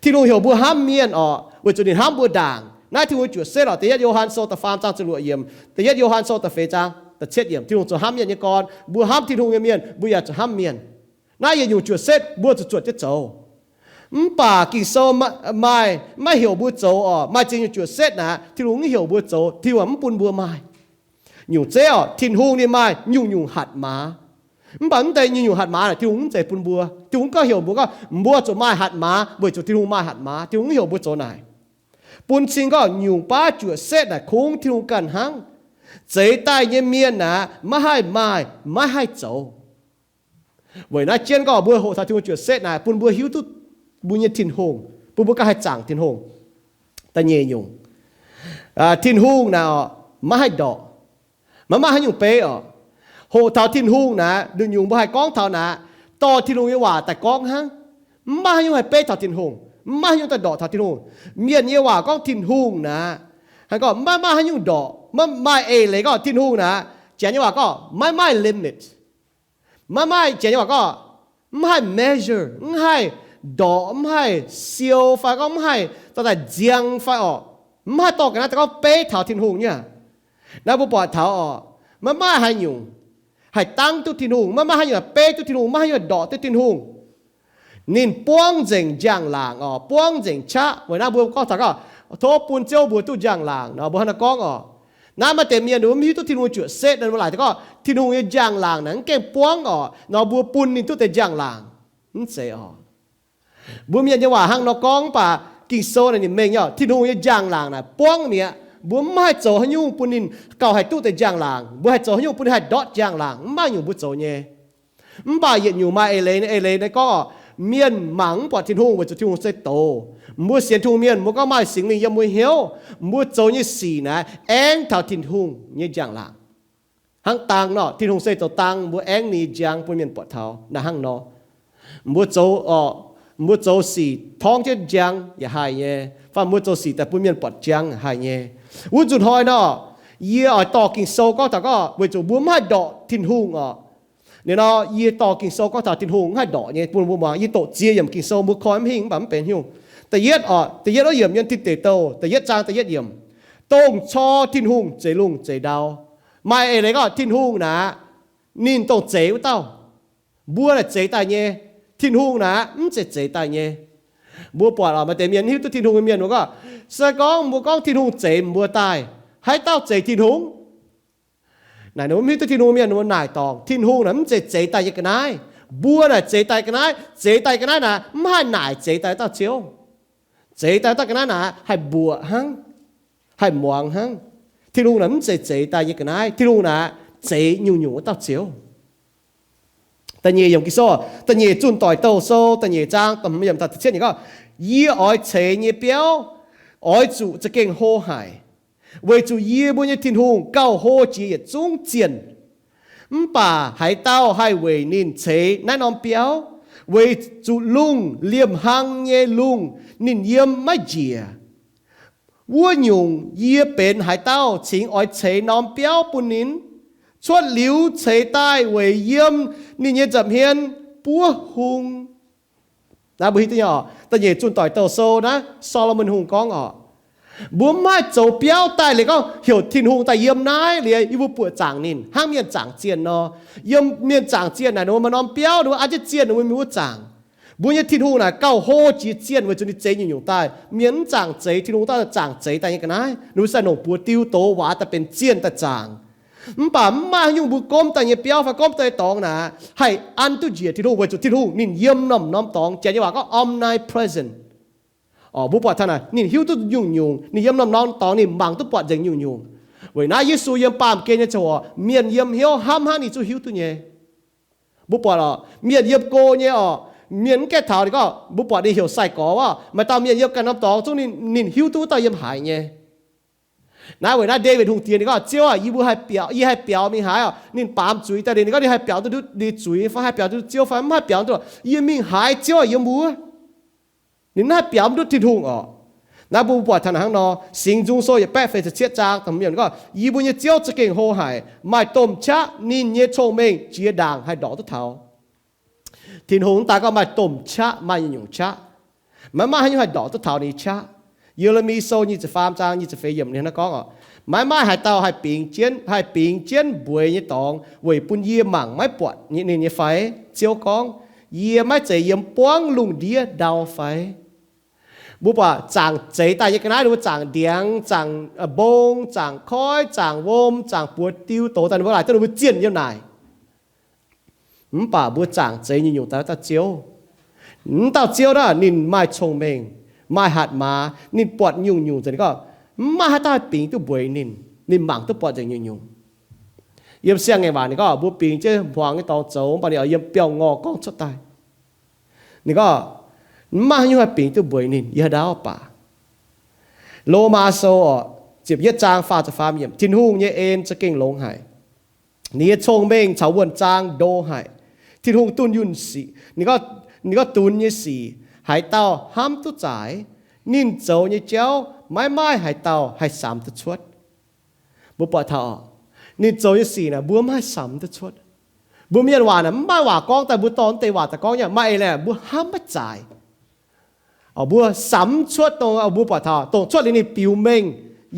Tin-Hungh heuc mbuo hnamv mienh orqc, weic zuqc ninh hnamv mbuo ndaangc. Naaiv Tin-Hungh juoqc setv orqc, da'yietv Yo^han Sou da'faam zaang ziepc luoqc yiemc, da'yietv Yo^han Sou da'feix zaang da'cietv yiemc. Tin-Hungh zoux hnamv mienh nyei gorn. Mbuo hnamv Tin-Hungh nyei mienh, mbuo yaac zuqc hnamv mienh. Naaiv yietc nyungc juoqc setv mbuo zuqc zuotc jienv zoux. Mv baac Ging-Sou maiv heuc mbuo zoux orqc, maaih ziex nyungc juoqc setv naaic, Tin-Hungh mv heuc mbuo zoux, Tin-Hungh mv bun mbuo maaih. Nyungc zeiv orqc, Tin-Hungh ninh maaih nyungc-nyungc hatc maaz. Mv baac mv deix nyungc-nyungc hatc maaz naaic Tin-Hungh mv zeiz bun mbuo. Tin-Hungh mv gorngv heuc mbuo gorngv mbuo zuqc maaih hatc maaz weic zuqc Tin-Hungh maaih hatc maaz. Tin-Hungh mv heuc mbuo zoux naaic. Bun cing gorngv nyungc baav juoqc setv naaic kungx Tin-Hungh ganh hnangv. Zeix daaih nyei mienh naaic maiv haih maaih, maiv haih zoux. Weic naaiv jienv gorngv mbuo hoqc taux Tin-Hungh juoqc setv naaic bun mbuo hiuv duqv mbuo nyei Tin-Hungh, bun mbuo ganh haih zaangc Tin-Hungh. Da'nyeic nyungc, Tin-Hungh naaic orqc, maiv haih ndorqc. Maiv maaih haaix nyungc beiv orqc. Hoqc taux Tin-Hungh naaic, nduqc nyungc mbuo haih gorngv taux naaic, dorh Tin-Hungh nyei waac daaih gorngv hnangv. Mv maaih haaix nyungc haih beiv taux Tin-Hungh, mv maaih haaix nyungc daaih ndorqc taux Tin-Hungh. Mienh nyei waac gorngv Tin-Hungh naaic, haih gorngv maiv maaih haaix nyungc ndorqc, maiv maaih eix leiz gorngv Tin-Hungh naaic. Janx nyei waac gorngv maiv maaih limit. Maiv maaih, Janx nyei waac gorngv mv haih measure, mv haih ndorqc, mv haih siou, fai gorngv mv haih dorh daaih nziang fai orqc, mv haih dorh ga'naaiv daaih gorngv beiv taux Tin-Hungh nyei aqv. Naaiv mbuo buatc taux orqc, maiv maaih haaix nyungc haih dangv duqv Tin-Hungh, maiv maaih haaix nyungc haih beiv duqv Tin-Hungh, maiv maaih haaix nyungc ndorqc duqv Tin-Hungh. Ninh buangv nzengc njang-laangc orqc, buangv nzengc qaqv. Weic naaiv mbuo gorngv taux gorngv tov bun Ziouv mbuox duqv njang-laangc nor, mbuo hnangv naaiv gorngv orqc. Naaiv maaih deix mienh mv hiuv duqv Tin-Hungh juoqc setv nor, mbuo laaic gorngv Tin-Hungh nyei njang-laangc naaic mv gaengh buangv orqc nor, mbuo bun ninh duqv deix njang-laangc. Mv zeiz orqc. Mbuo mienh nyei waac hnangv nor gorngv, mv baac Ging-Sou naaic ninh mengh nyei orqc, Tin-Hungh nyei njang-laangc naaic buangv mi'aqv. Mbuo mv haih zoux haaix nyungc bun ninh gauh haih duqv deix njang-laangc. Mbuo haih zoux haaix nyungc bun ninh haih ndortv njang-laangc, mv maaih nyungc mbuo zoux nyei. Mv baac yietc nyungc maaih eix leiz, eix leiz naaiv gorngv orqc, mienh mangc mv buatc Tin-Hungh weic zuqc Tin-Hungh se doz. Mbuo sienx Tin-Hungh mienh, mbuo gorngv maaih Singx Lingh yiem mbuo hnyouv, mbuo zoux nyei sic naaic aengx taux Tin-Hungh nyei njang-laangc. Hnangv dang nor, Tin-Hungh se zoux dang, mbuo aengx ninh njang bun mienh buatc taux naaiv hnangv nor. Mbuo zoux orqc, mbuo zoux sic torngv jienv njang yaac haih nyei, fai mbuo zoux sic daaih bun mienh buatc njang haih nyei. Wuov nzunc hnoi nor, yie oix dorh Ging-Sou gorngv taux gorngv weic zuqc mbuo mv haih ndorqc Tin-Hungh orqc. Ninh nor, yie dorh Ging-Sou gorngv taux Tin-Hungh mv haih ndorqc nyei bun mbuo muangx. Yie doqc ziex yiemc Ging-Sou, mbuo koi mv hingh mv baac mv benx hnyouv. Da'yietv orqc, da'yietv yiemc yiem Tin Deic Douh da'yietv zaang da'yietv yiemc. Dongh cor Tin-Hungh zeix lungh zeix ndau, maaih eix leiz gorngv Tin-Hungh naaic, ninh dongh zeix wuov dauh. Mbuo naaic zeix daaih nyei. Tin-Hungh naaic mv zeiz zeix daaih nyei. Mbuo buatc orqc, maaih deix mienh mv hiuv duqv Tin-Hungh nyei mienh mbuo gorngv, se gorngv mbuo gorngv Tin-Hungh zeix mbuo daaih, haaix dauh zeix Tin-Hungh? Naaic ninh mv hiuv duqv Tin-Hungh mienh mbuo naaic dorngc, Tin-Hungh naaic mv zeiz zeix daaih nyei ga'naaiv. Mbuo naaic zeix daaih ga'naaiv, zeix daaih ga'naaiv naaic mv haih naaic zeix daaih dauh Ziouv. Zeix daaih dauh ga'naaiv naaic haih mbuoqc hnangv, haih muangx hnangv. Tin-Hungh naaic mv zeiz zeix daaih nyei ga'naaiv. Tin-Hungh naaic zeix nyungc-nyungc wuov dauh Ziouv. Da'nyeic yiemc Ging-Sou, da'nyeic Zunh Doic Douh Sou da'nyeic zaang da'hmz yiemc da'cietv yiemc gorngv, yie oix ceix nyei biauv oix zuqc za'gengh hlo haic, weic zuqc yie mbuo nyei Tin-Hungh gauh hlo jiex yietc zungv zienh. Mv baac haaix dauh haih weic ninh ceix naaiv norm biauv? Weic zuqc lungh liemh hlang nyei lungh ninh yiem maiv njiec. Wuov nyungc, yie benx haaix dauh cingx oix ceix norm biauv bun ninh? Cuotv liuz ceix daaih weic yiem ninh nyei nza'hmien buov hung. Naaiv mbuo hiuv duqv nyei orqc. Da'nyeic Zunh Doic Douh Sou naaiv, Saa^lo^morn Hungh gorngv oc, mbuo mv haih zoux biauv daaih liuz gorngv heuc Tin-Hungh daaih yiem naaiv liuz yie mbuo buoqc zaangc ninh hnangv mienh zaangc zienh nor. Yiem mienh zaangc zienh naaic, ninh mbuo maaih norm biauv, ninh mbuo an jienv zienh ninh mbuo mingh wuov zaangc. Mbuo nyei Tin-Hungh naaic gauh hlo jiex zienh weic zuqc ninh zeix nyungc-nyungc daaih. Mienh mv zaangc zeix, Tin-Hungh daaih zaangc zeix daaih nyei ga'naaiv, ninh mbuo se longc buoz diu doz waac daaih benx zienh daaih zaangc. Mv baac mv maaih haaix nyungc mbuo gomv daaih nyei biauv fai gomv daaih nyei dorngx naaic haih an duqv njiec Tin-Hungh, weic zuqc Tin-Hungh ninh yiem norm-norm dorngx. Janx nyei waac gorngv omnipresent. Mbuo buatc taux naaic ninh hiuv duqv nyungc-nyungc, ninh yiem norm-norm dorngx, ninh mangc duqv buatc nzengc nyungc-nyungc. Weic naaiv Yesu yiem baamh gen nyei ziangh hoc, mienh yiem hnyouv hnamv hnangv ninh zungv hiuv duqv nyei. Mbuo buatc oc, mienh yiem go nyei oc, mienh mv gaengh taux ninh gorngv, mbuo buatc ninh heuc sai-gorx oc, maaih dauh mienh yiem ganh norm dorngx zungv ninh hiuv duqv wuov dauh yiem haaix nyei. Naaiv weic naaiv Ndaawitv Hungh diex ninh gorngv, Ziouv aah, yie mbuo haih biaux, yie haih biaux mingh haaix oc? Ninh baamz zuiz daaih liuz ninh gorngv, ninh haih biaux duqv ninh zuiz fai haih biaux duqv Ziouv fai mv haih biaux duqv. Yie mingh haaix, Ziouv aah, yiem wuov? Ninh mv haih biaux duqv Tin-Hungh oc. Naaiv mbuo buatc taux naaic hnangv nor, Singx Nzung Sou yietc baeqv feix ziepc cietv zaang, gorngv, Yie mbuo nyei Ziouv za'gengh hlo haic, maaih domh qaqv, ninh nyei cong-mengh jiex ndaangc haih ndorqc duqv taux. Tin-Hungh mv daaih gorngv maaih domh qaqv, maaih nyungc-nyungc qaqv. Maiv maaih haaix nyungc haih ndorqc duqv taux ninh nyei qaqv. Ye^le^mi Sou nyic ziepc faam zaang nyic ziepc feix yiemc ninh hnangv gorngv oc, Maiv maaih haaix dauh haih bingx jienv, haih bingx jienv mbueiz nyei dorngx weic bun yie mangc maiv buatc ninh nyei fai? Ziouv gorngv, Yie maiv zeiz yiem buangv lungh ndiev ndau fai? Mbuo buatc zaangc zeix daaih nyei ga'naaiv, ninh mbuo zaangc ndiangx, zaangc mbong, zaangc koiv, zaangc wuom, zaangc buoz diu doz daaih, ninh mbuo laaic duqv ninh mbuo zienh yiem naaic. Mv baac mbuo zaangc zeix nyungc-nyungc daaih wuov dauh Ziouv. Wuov dauh Ziouv naaiv ninh maaih cong-mengh, maaih hatc maaz, ninh buatc nyungc-nyungc nzengc. Ninh gorngv, Mv maaih haaix dauh haih bingx duqv mbueiz ninh. Ninh mangc duqv buatc nzengc nyungc-nyungc. Yiem siang-ngaengc waac ninh gorngv, mbuo bingx jienv hmuangx nyei dorngx zoux, mv baac ninh oix yiem biauv-ngorh gorngv cuotv daaih. Ninh gorngv, Mv maaih haaix nyungc haih bingx duqv mbueiz ninh. Yie haaix ndau baac Lomaa Sou oc, ziepc yietv zaang faah ziepc faam yiemc, Tin-Hungh nyei en za'gengh longx haic. Ninh nyei cong-mengh caux wuonh zaang ndo haic. Tin-Hungh dunh yunh sic, ninh gorngv, ninh gorngv dunx nyei sic, haaix dauh hnamv duqv zaaix? Ninh zoux nyei jauv maiv maaih haaix dauh haih samx duqv cuotv. Mbuo buatc taux oc, ninh zoux nyei sic naaic mbuo maiv haih samx duqv cuotv. Mbuo mienh waac naaic mv maaih waac gorngv daaih, mbuo dorh wuov deix waac daaih gorngv nyei, maaih eix leiz mbuo hnamv maiv zaaix. Mbuo samx cuotv dongh mbuo buatc taux dongh cuotv liuz ninh biux mengh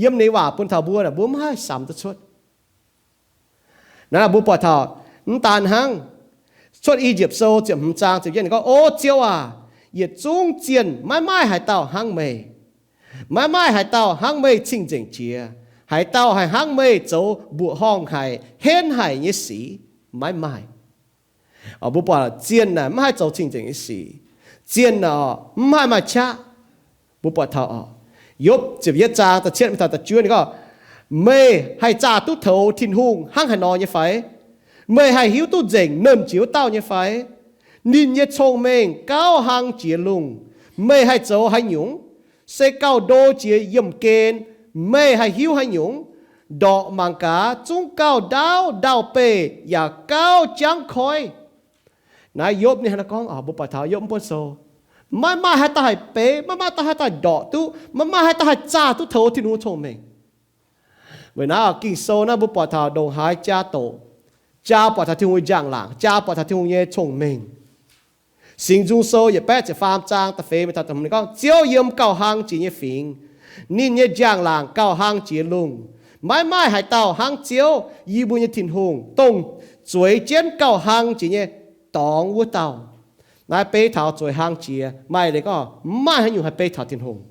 yiem ninh waac bun taux mbuo naaic, mbuo maiv haih samx duqv cuotv. Naaiv mbuo buatc taux mv daan hnangv, Cuotv I^yipv Sou ziepc hmz zaang ziepc yietv ninh gorngv, O Ziouv aac, yietc zungv zienh maiv maaih haaix dauh hnangv meih. Maiv maaih haaix dauh hnangv meih cing-nzengc jiex. Haaix dauh haih hnangv meih zoux mbuoqc horngh haic, henv haic nyei sic? Maiv maaih. Mbuo buatc zienh naaic maiv haih zoux cing-nzengc nyei sic. Zienh naaic mv haih maaih qaqv. Mbuo buatc taux oc, Yopv ziepc yietv zaang da'cietv mingh taux da'juov ninh gorngv, Meih haih zaah duqv toux Tin-Hungh hnangv haaix nor nyei fai? Meih haih hiuv duqv nzengc Nernh Jiex Wuov Dauh nyei fai? Ninh nyei cong-mengh gauh hlang jiex lungh. Meih haih zoux haaix nyungc? Se gauh ndo jiex yiemh gen. Meih haih hiuv haaix nyungc? Ndorqc mangc gaax, zungv gauh ndaauv ndau-beih yaac gauh jangv koiv. Naaiv Yopv ninh hnangv naaiv gorngv oc. Mbuo buatc taux Yopv mv buonv sou, maiv maaih haaix dauh haih beiv, maiv maaih dauh haaix dauh ndorqc duqv, maiv maaih haaix dauh haih zaah duqv toux Tin-Hungh cong-mengh. Weic naaiv Ging-Sou naaiv mbuo buatc taux ndongc haaix jaa doqc, jaa buatc taux Tin-Hungh nyei njang-laangc, jaa buatc taux Tin-Hungh nyei cong-mengh. Singx Nzung Sou yietc baeqv ziepc faam zaang da'feix mingh taux da'hmz ninh gorngv, Ziouv yiem gauh hlang jiex nyei fingx. Ninh nyei njang-laangc gauh hlang jiex lungh. Maiv maaih haaix dauh hnangv Ziouv, yie mbuo nyei Tin-Hungh, dongh zueiz jienv gauh hlang jiex nyei dorngx wuov dauh. Naaiv beiv taux zueiz hlang jiex, maaih leiz gorngv maiv maaih haaix nyungc haih beiv taux Tin-Hungh.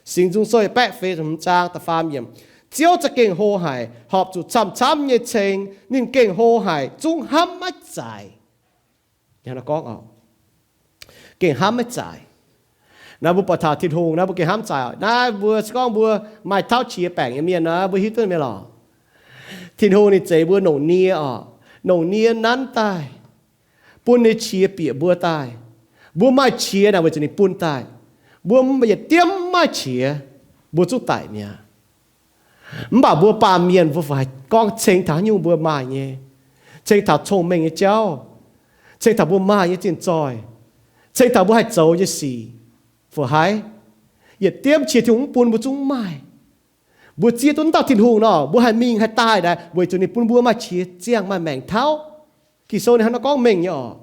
Singx Nzung Sou yietc baeqv feix hmz zaang da'faam yiemc, Ziouv za'gengh hlo haic, horpc zuqc camv-camv nyei ceng. Ninh gengh hlo haic, zungv hnamv maiv zaaix. Gorngv gengh hnamv maiv zaaix. Naaiv mbuo buatc taux Tin-Hungh naaiv mbuo gengh hnamv zaaix. Naaiv mbuo se gorngv mbuo maaih tauv qiex baengc nyei mienh nor, mbuo hiuv duqv mienh lorqc. Tin-Hungh ninh zeix mbuo longc nie oc, longc nie nanv daaih, bun ninh qiex bieqc mbuo daaih. Mbuo maaih qiex naaic weic zuqc ninh bun daaih. Mbuo yietc diemv maaih qiex, mbuo zungv daic mi'aqv. Mv baac mbuo baamh mienh mbuo fai gorngv ceng taux haaix nyungc mbuo maaih nyei, ceng taux cong-mengh nyei jauv, ceng taux mbuo maaih nyei zinh zoih, ceng taux mbuo haih zoux nyei sic, fai haaix, yietc diemv qiex Tin-Hungh mv bun mbuo zungv mv maaih. Mbuo zieqv duqv dauh Tin-Hungh nor, mbuo haih mingh haih daaih naaic weic zuqc ninh bun mbuo maaih qiex ziangh maaih maengc tauv. Ging-Sou ninh hnangv naaiv gorngv mengh nyei oc.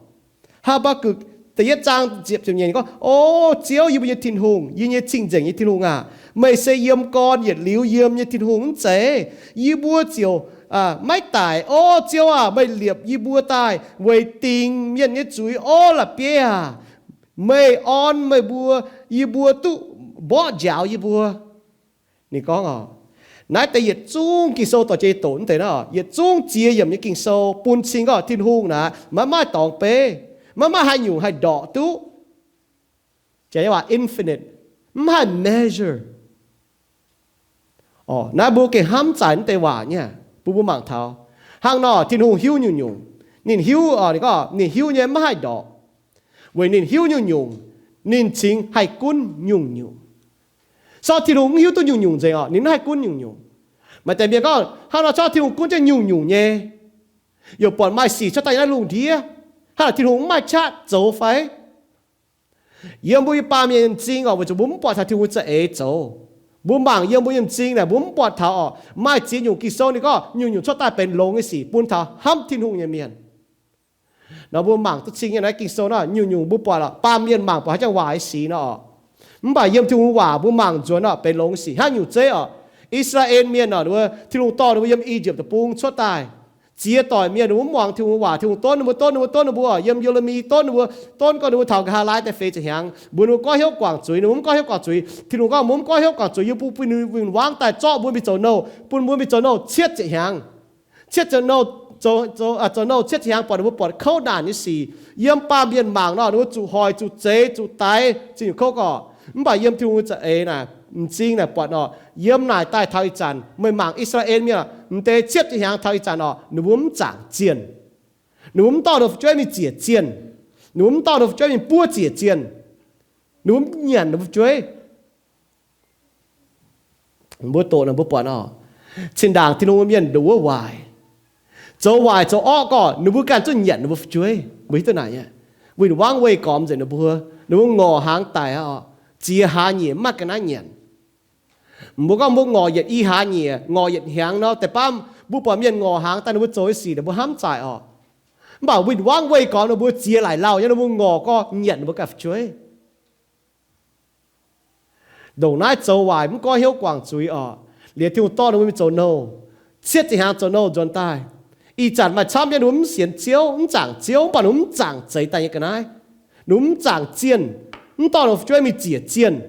Haa^mbaa^gukc Da'yietv zaang ziepc nyeic gorngv, O Ziouv, yie mbuo nyei Tin-Hungh, yie nyei cing-nzengc nyei Tin-Hungh aac, meih se yiem gorn yietc liuz yiem nyei Tin-Hungh mv zeiz? Yie mbuo ziouc maiv daic. O Ziouv aac, meih liepc yie mbuo daaih weic dingc mienh nyei zuiz orv la'bieiv aac. Meih orn meih mbuo, yie mbuo duqv mborqv njaaux yie mbuo. Ninh gorngv oc, naaiv deix yietc zungv Ging-Sou dorh jienv doqc naaiv deix, yietc zungv ziex yiemc nyei Ging-Sou bun cing gorngv Tin-Hungh naaic maiv maaih dorngx beiv, maiv maaih haaix nyungc haih ndorqc duqv. Janx nyei waac infinite, mv haih measure. Naaiv mbuo gengh hnamv zaaic naaiv deix waac nyei, bun mbuo mangc taux. Hnangv nor Tin-Hungh hiuv nyungc-nyungc. Ninh hiuv, ninh gorngv ninh hiuv nyei maiv haih ndorqc. Weic ninh hiuv nyungc-nyungc, ninh cingx haih gunv nyungc-nyungc. Sortv Tin-Hungh mv hiuv duqv nyungc-nyungc nzengc oc, ninh mv haih gunv nyungc-nyungc. Maaih deix mienh gorngv, Hnangv nor sortv Tin-Hungh gunv jienv nyungc-nyungc nyei, yaac buatc maaih sic cuotv daaih yiem naaiv lungh ndiev, hnangv naaic Tin-Hungh mv maaih qaqv zoux fai? Yiem mbuo nyei baamh mienh nyei m'zing oc, weic zuqc mbuo mv buatc taux Tin-Hungh nyei za'eix zoux. Mbuo mangc yiem mbuo nyei m'zing naaic, mbuo mv buatc taux oc, maaih ziex nyungc Ging-Sou ninh gorngv nyungc-nyungc cuotv daaih benx longx nyei sic bun taux hnamv Tin-Hungh nyei mienh. Nor mbuo mangc duqv cing nyei naaiv Ging-Sou nor, nyungc-nyungc mbuo buatc oc, baamh mienh mangc buatc haaix jangx waac nyei sic nor oc. Mv baac yiem Tin-Hungh waac mbuo mangc nzuonx oc, benx longx nyei sic hnangv nyungc zeiv oc. I^saa^laa^en Mienh oc, Tin-Hungh dorh ninh mbuo yiem I^yipv Deic-Bung cuotv daaih. Ziex doic mienh ninh mbuo mv muangx Tin-Hungh waac, Tin-Hungh donv ninh mbuo, donv ninh mbuo, donv ninh mbuo oc. Yiem Ye^le^mi donv ninh mbuo, donv gorngv ninh mbuo taux nqa'haav laai daaih feix ziepc hnyangx, mbuox ninh mbuo goiv hnyouv guangc zuiz, ninh mbuo mv goih hnyouv guangc zuiz. Tin-Hungh gorngv, Mbuo mv goiv hnyouv guangc zuiz, yie mbuo bun win-wangv daaih zorqv mbuo mingh zoux nouh, bun mbuo mingh zoux nouh cietv ziepc hnyangx. Cietv ziepc nouh, zoux, zoux, zoux nouh cietv ziepc hnyangx buatc ninh mbuo buatc kouv naanc nyei sic. Yiem baamh mienh mangc nor, ninh mbuo zuqc hoic, zuqc zeix, zuqc daix, zinh nyungc kouv gorqv. Mv baac yiem Tin-Hungh za'eix naaic, m'zing naaic buatc nor, yiem naaic daaih taux ih zanc, meih mangc I^saa^laa^en Mienh, m'deix cietv ziepc hnyangx taux ih zanc oc, ninh mbuo mv zaangc zienh. Ninh mbuo mv dorh ninh mbuo fu'jueiv mingh ziec zienh. Ninh mbuo mv dorh ninh mbuo fu'jueiv mingh buov ziec zienh. Ninh mbuo mv nyanc ninh mbuo fu'jueiv. Mbuo doqc naaic mbuo buatc oc, zinh ndaangc Tin-Hungh mienh ndongc wuov waaic, zoux waaic zoux orqv gorqv, ninh mbuo ganh zungv nyanc ninh mbuo fu'jueiv. Mbuo hiuv duqv naaic nyei. Win-wangv weih gormx nzengc ninh mbuo. Ninh mbuo ngorc hnaangx daic aqv oc, ziex hlaax nyeic mv maaih ga'naaiv nyanc. Mbuo gorngv mbuo ngorc yietc i hlaax nyeic, ngorc yietc hnyangx nor, deix baav mbuo buatc mienh ngorc hnaangx daaih ninh mbuo zoux nyei sic naaic mbuo hnamv zaaic oc. Mv baac win-wangv weih gormx ninh mbuo ziex laaic lauh nyei, ninh mbuo ngorc gorqv nyanc ninh mbuo ganh fu'jueiv. Ndongc naaiv zoux waaic mv goiv hnyouv guangc zuiz oc, liuz Tin-Hungh dorh ninh mbuo mingh zoux nouh, cietv ziepc hnyangx zoux nouh nzuonx daaih. Ih zanc maaih camv jienv ninh mbuo mv sienx Ziouv, mv zaangc Ziouv, mv baac ninh mbuo mv zaangc zeix daaih nyei ga'naaiv. Ninh mbuo mv zaangc zienh, mv dorh ninh mbuo fu'jueiv mingh ziec zienh.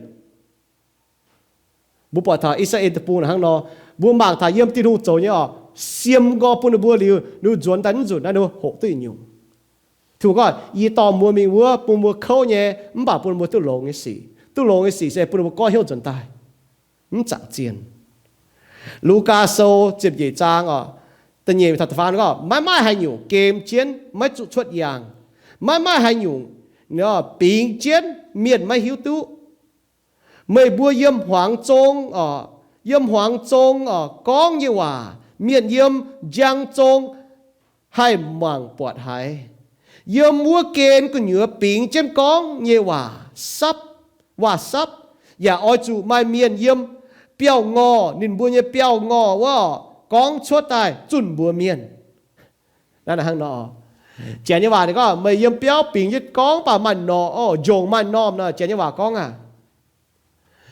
Mbuo buatc taux I^saa^laa^en Deic-Bung naaic hnangv nor, mbuo mangc taux yiem Tin-Hungh zoux nyei oc, siem nqoi bun ninh mbuo liuz, ninh mbuo nzuonx daaih mv nzunc naaiv ninh mbuo hoqc duqv yietc nyungc. Tin-Hungh gorngv, Yie dorh mbuo mingh wuov bun mbuo kouv nyei, mv baac bun mbuo duqv longx nyei sic. Duqv longx nyei sic se bun mbuo goiv hnyouv nzuonx daaih, mv zaangc zienh. Lugaa Sou ziepc nyeic zaang oc, da'nyeic taux da'faam gorngv, Maiv maaih haaix nyungc gem jienv maiv zuqc cuotv yaangh. Maiv maaih haaix nyungc bingx jienv mienh maiv hiuv duqv. Meih mbuo yiem hmuangx zong oc, yiem hmuangx zong oc gorngv nyei waac, mienh yiem njang zong haih mangc buatc haiz. Yiem wuov gen gu'nyuoz bingx jienv gorngv nyei waac sapv, waac sapv, yaac oix zuqc maaih mienh yiem biauv-ngorh, ninh mbuo nyei biauv-ngorh wuov oc, gorngv cuotv daaih zunh mbuox mienh. Naaiv hnangv nor, Janx nyei waac ninh gorngv, meih yiem biauv bingx jienv gorngv baac maaih norm, njongc maaih normh nor, Janx nyei waac gorngv aac.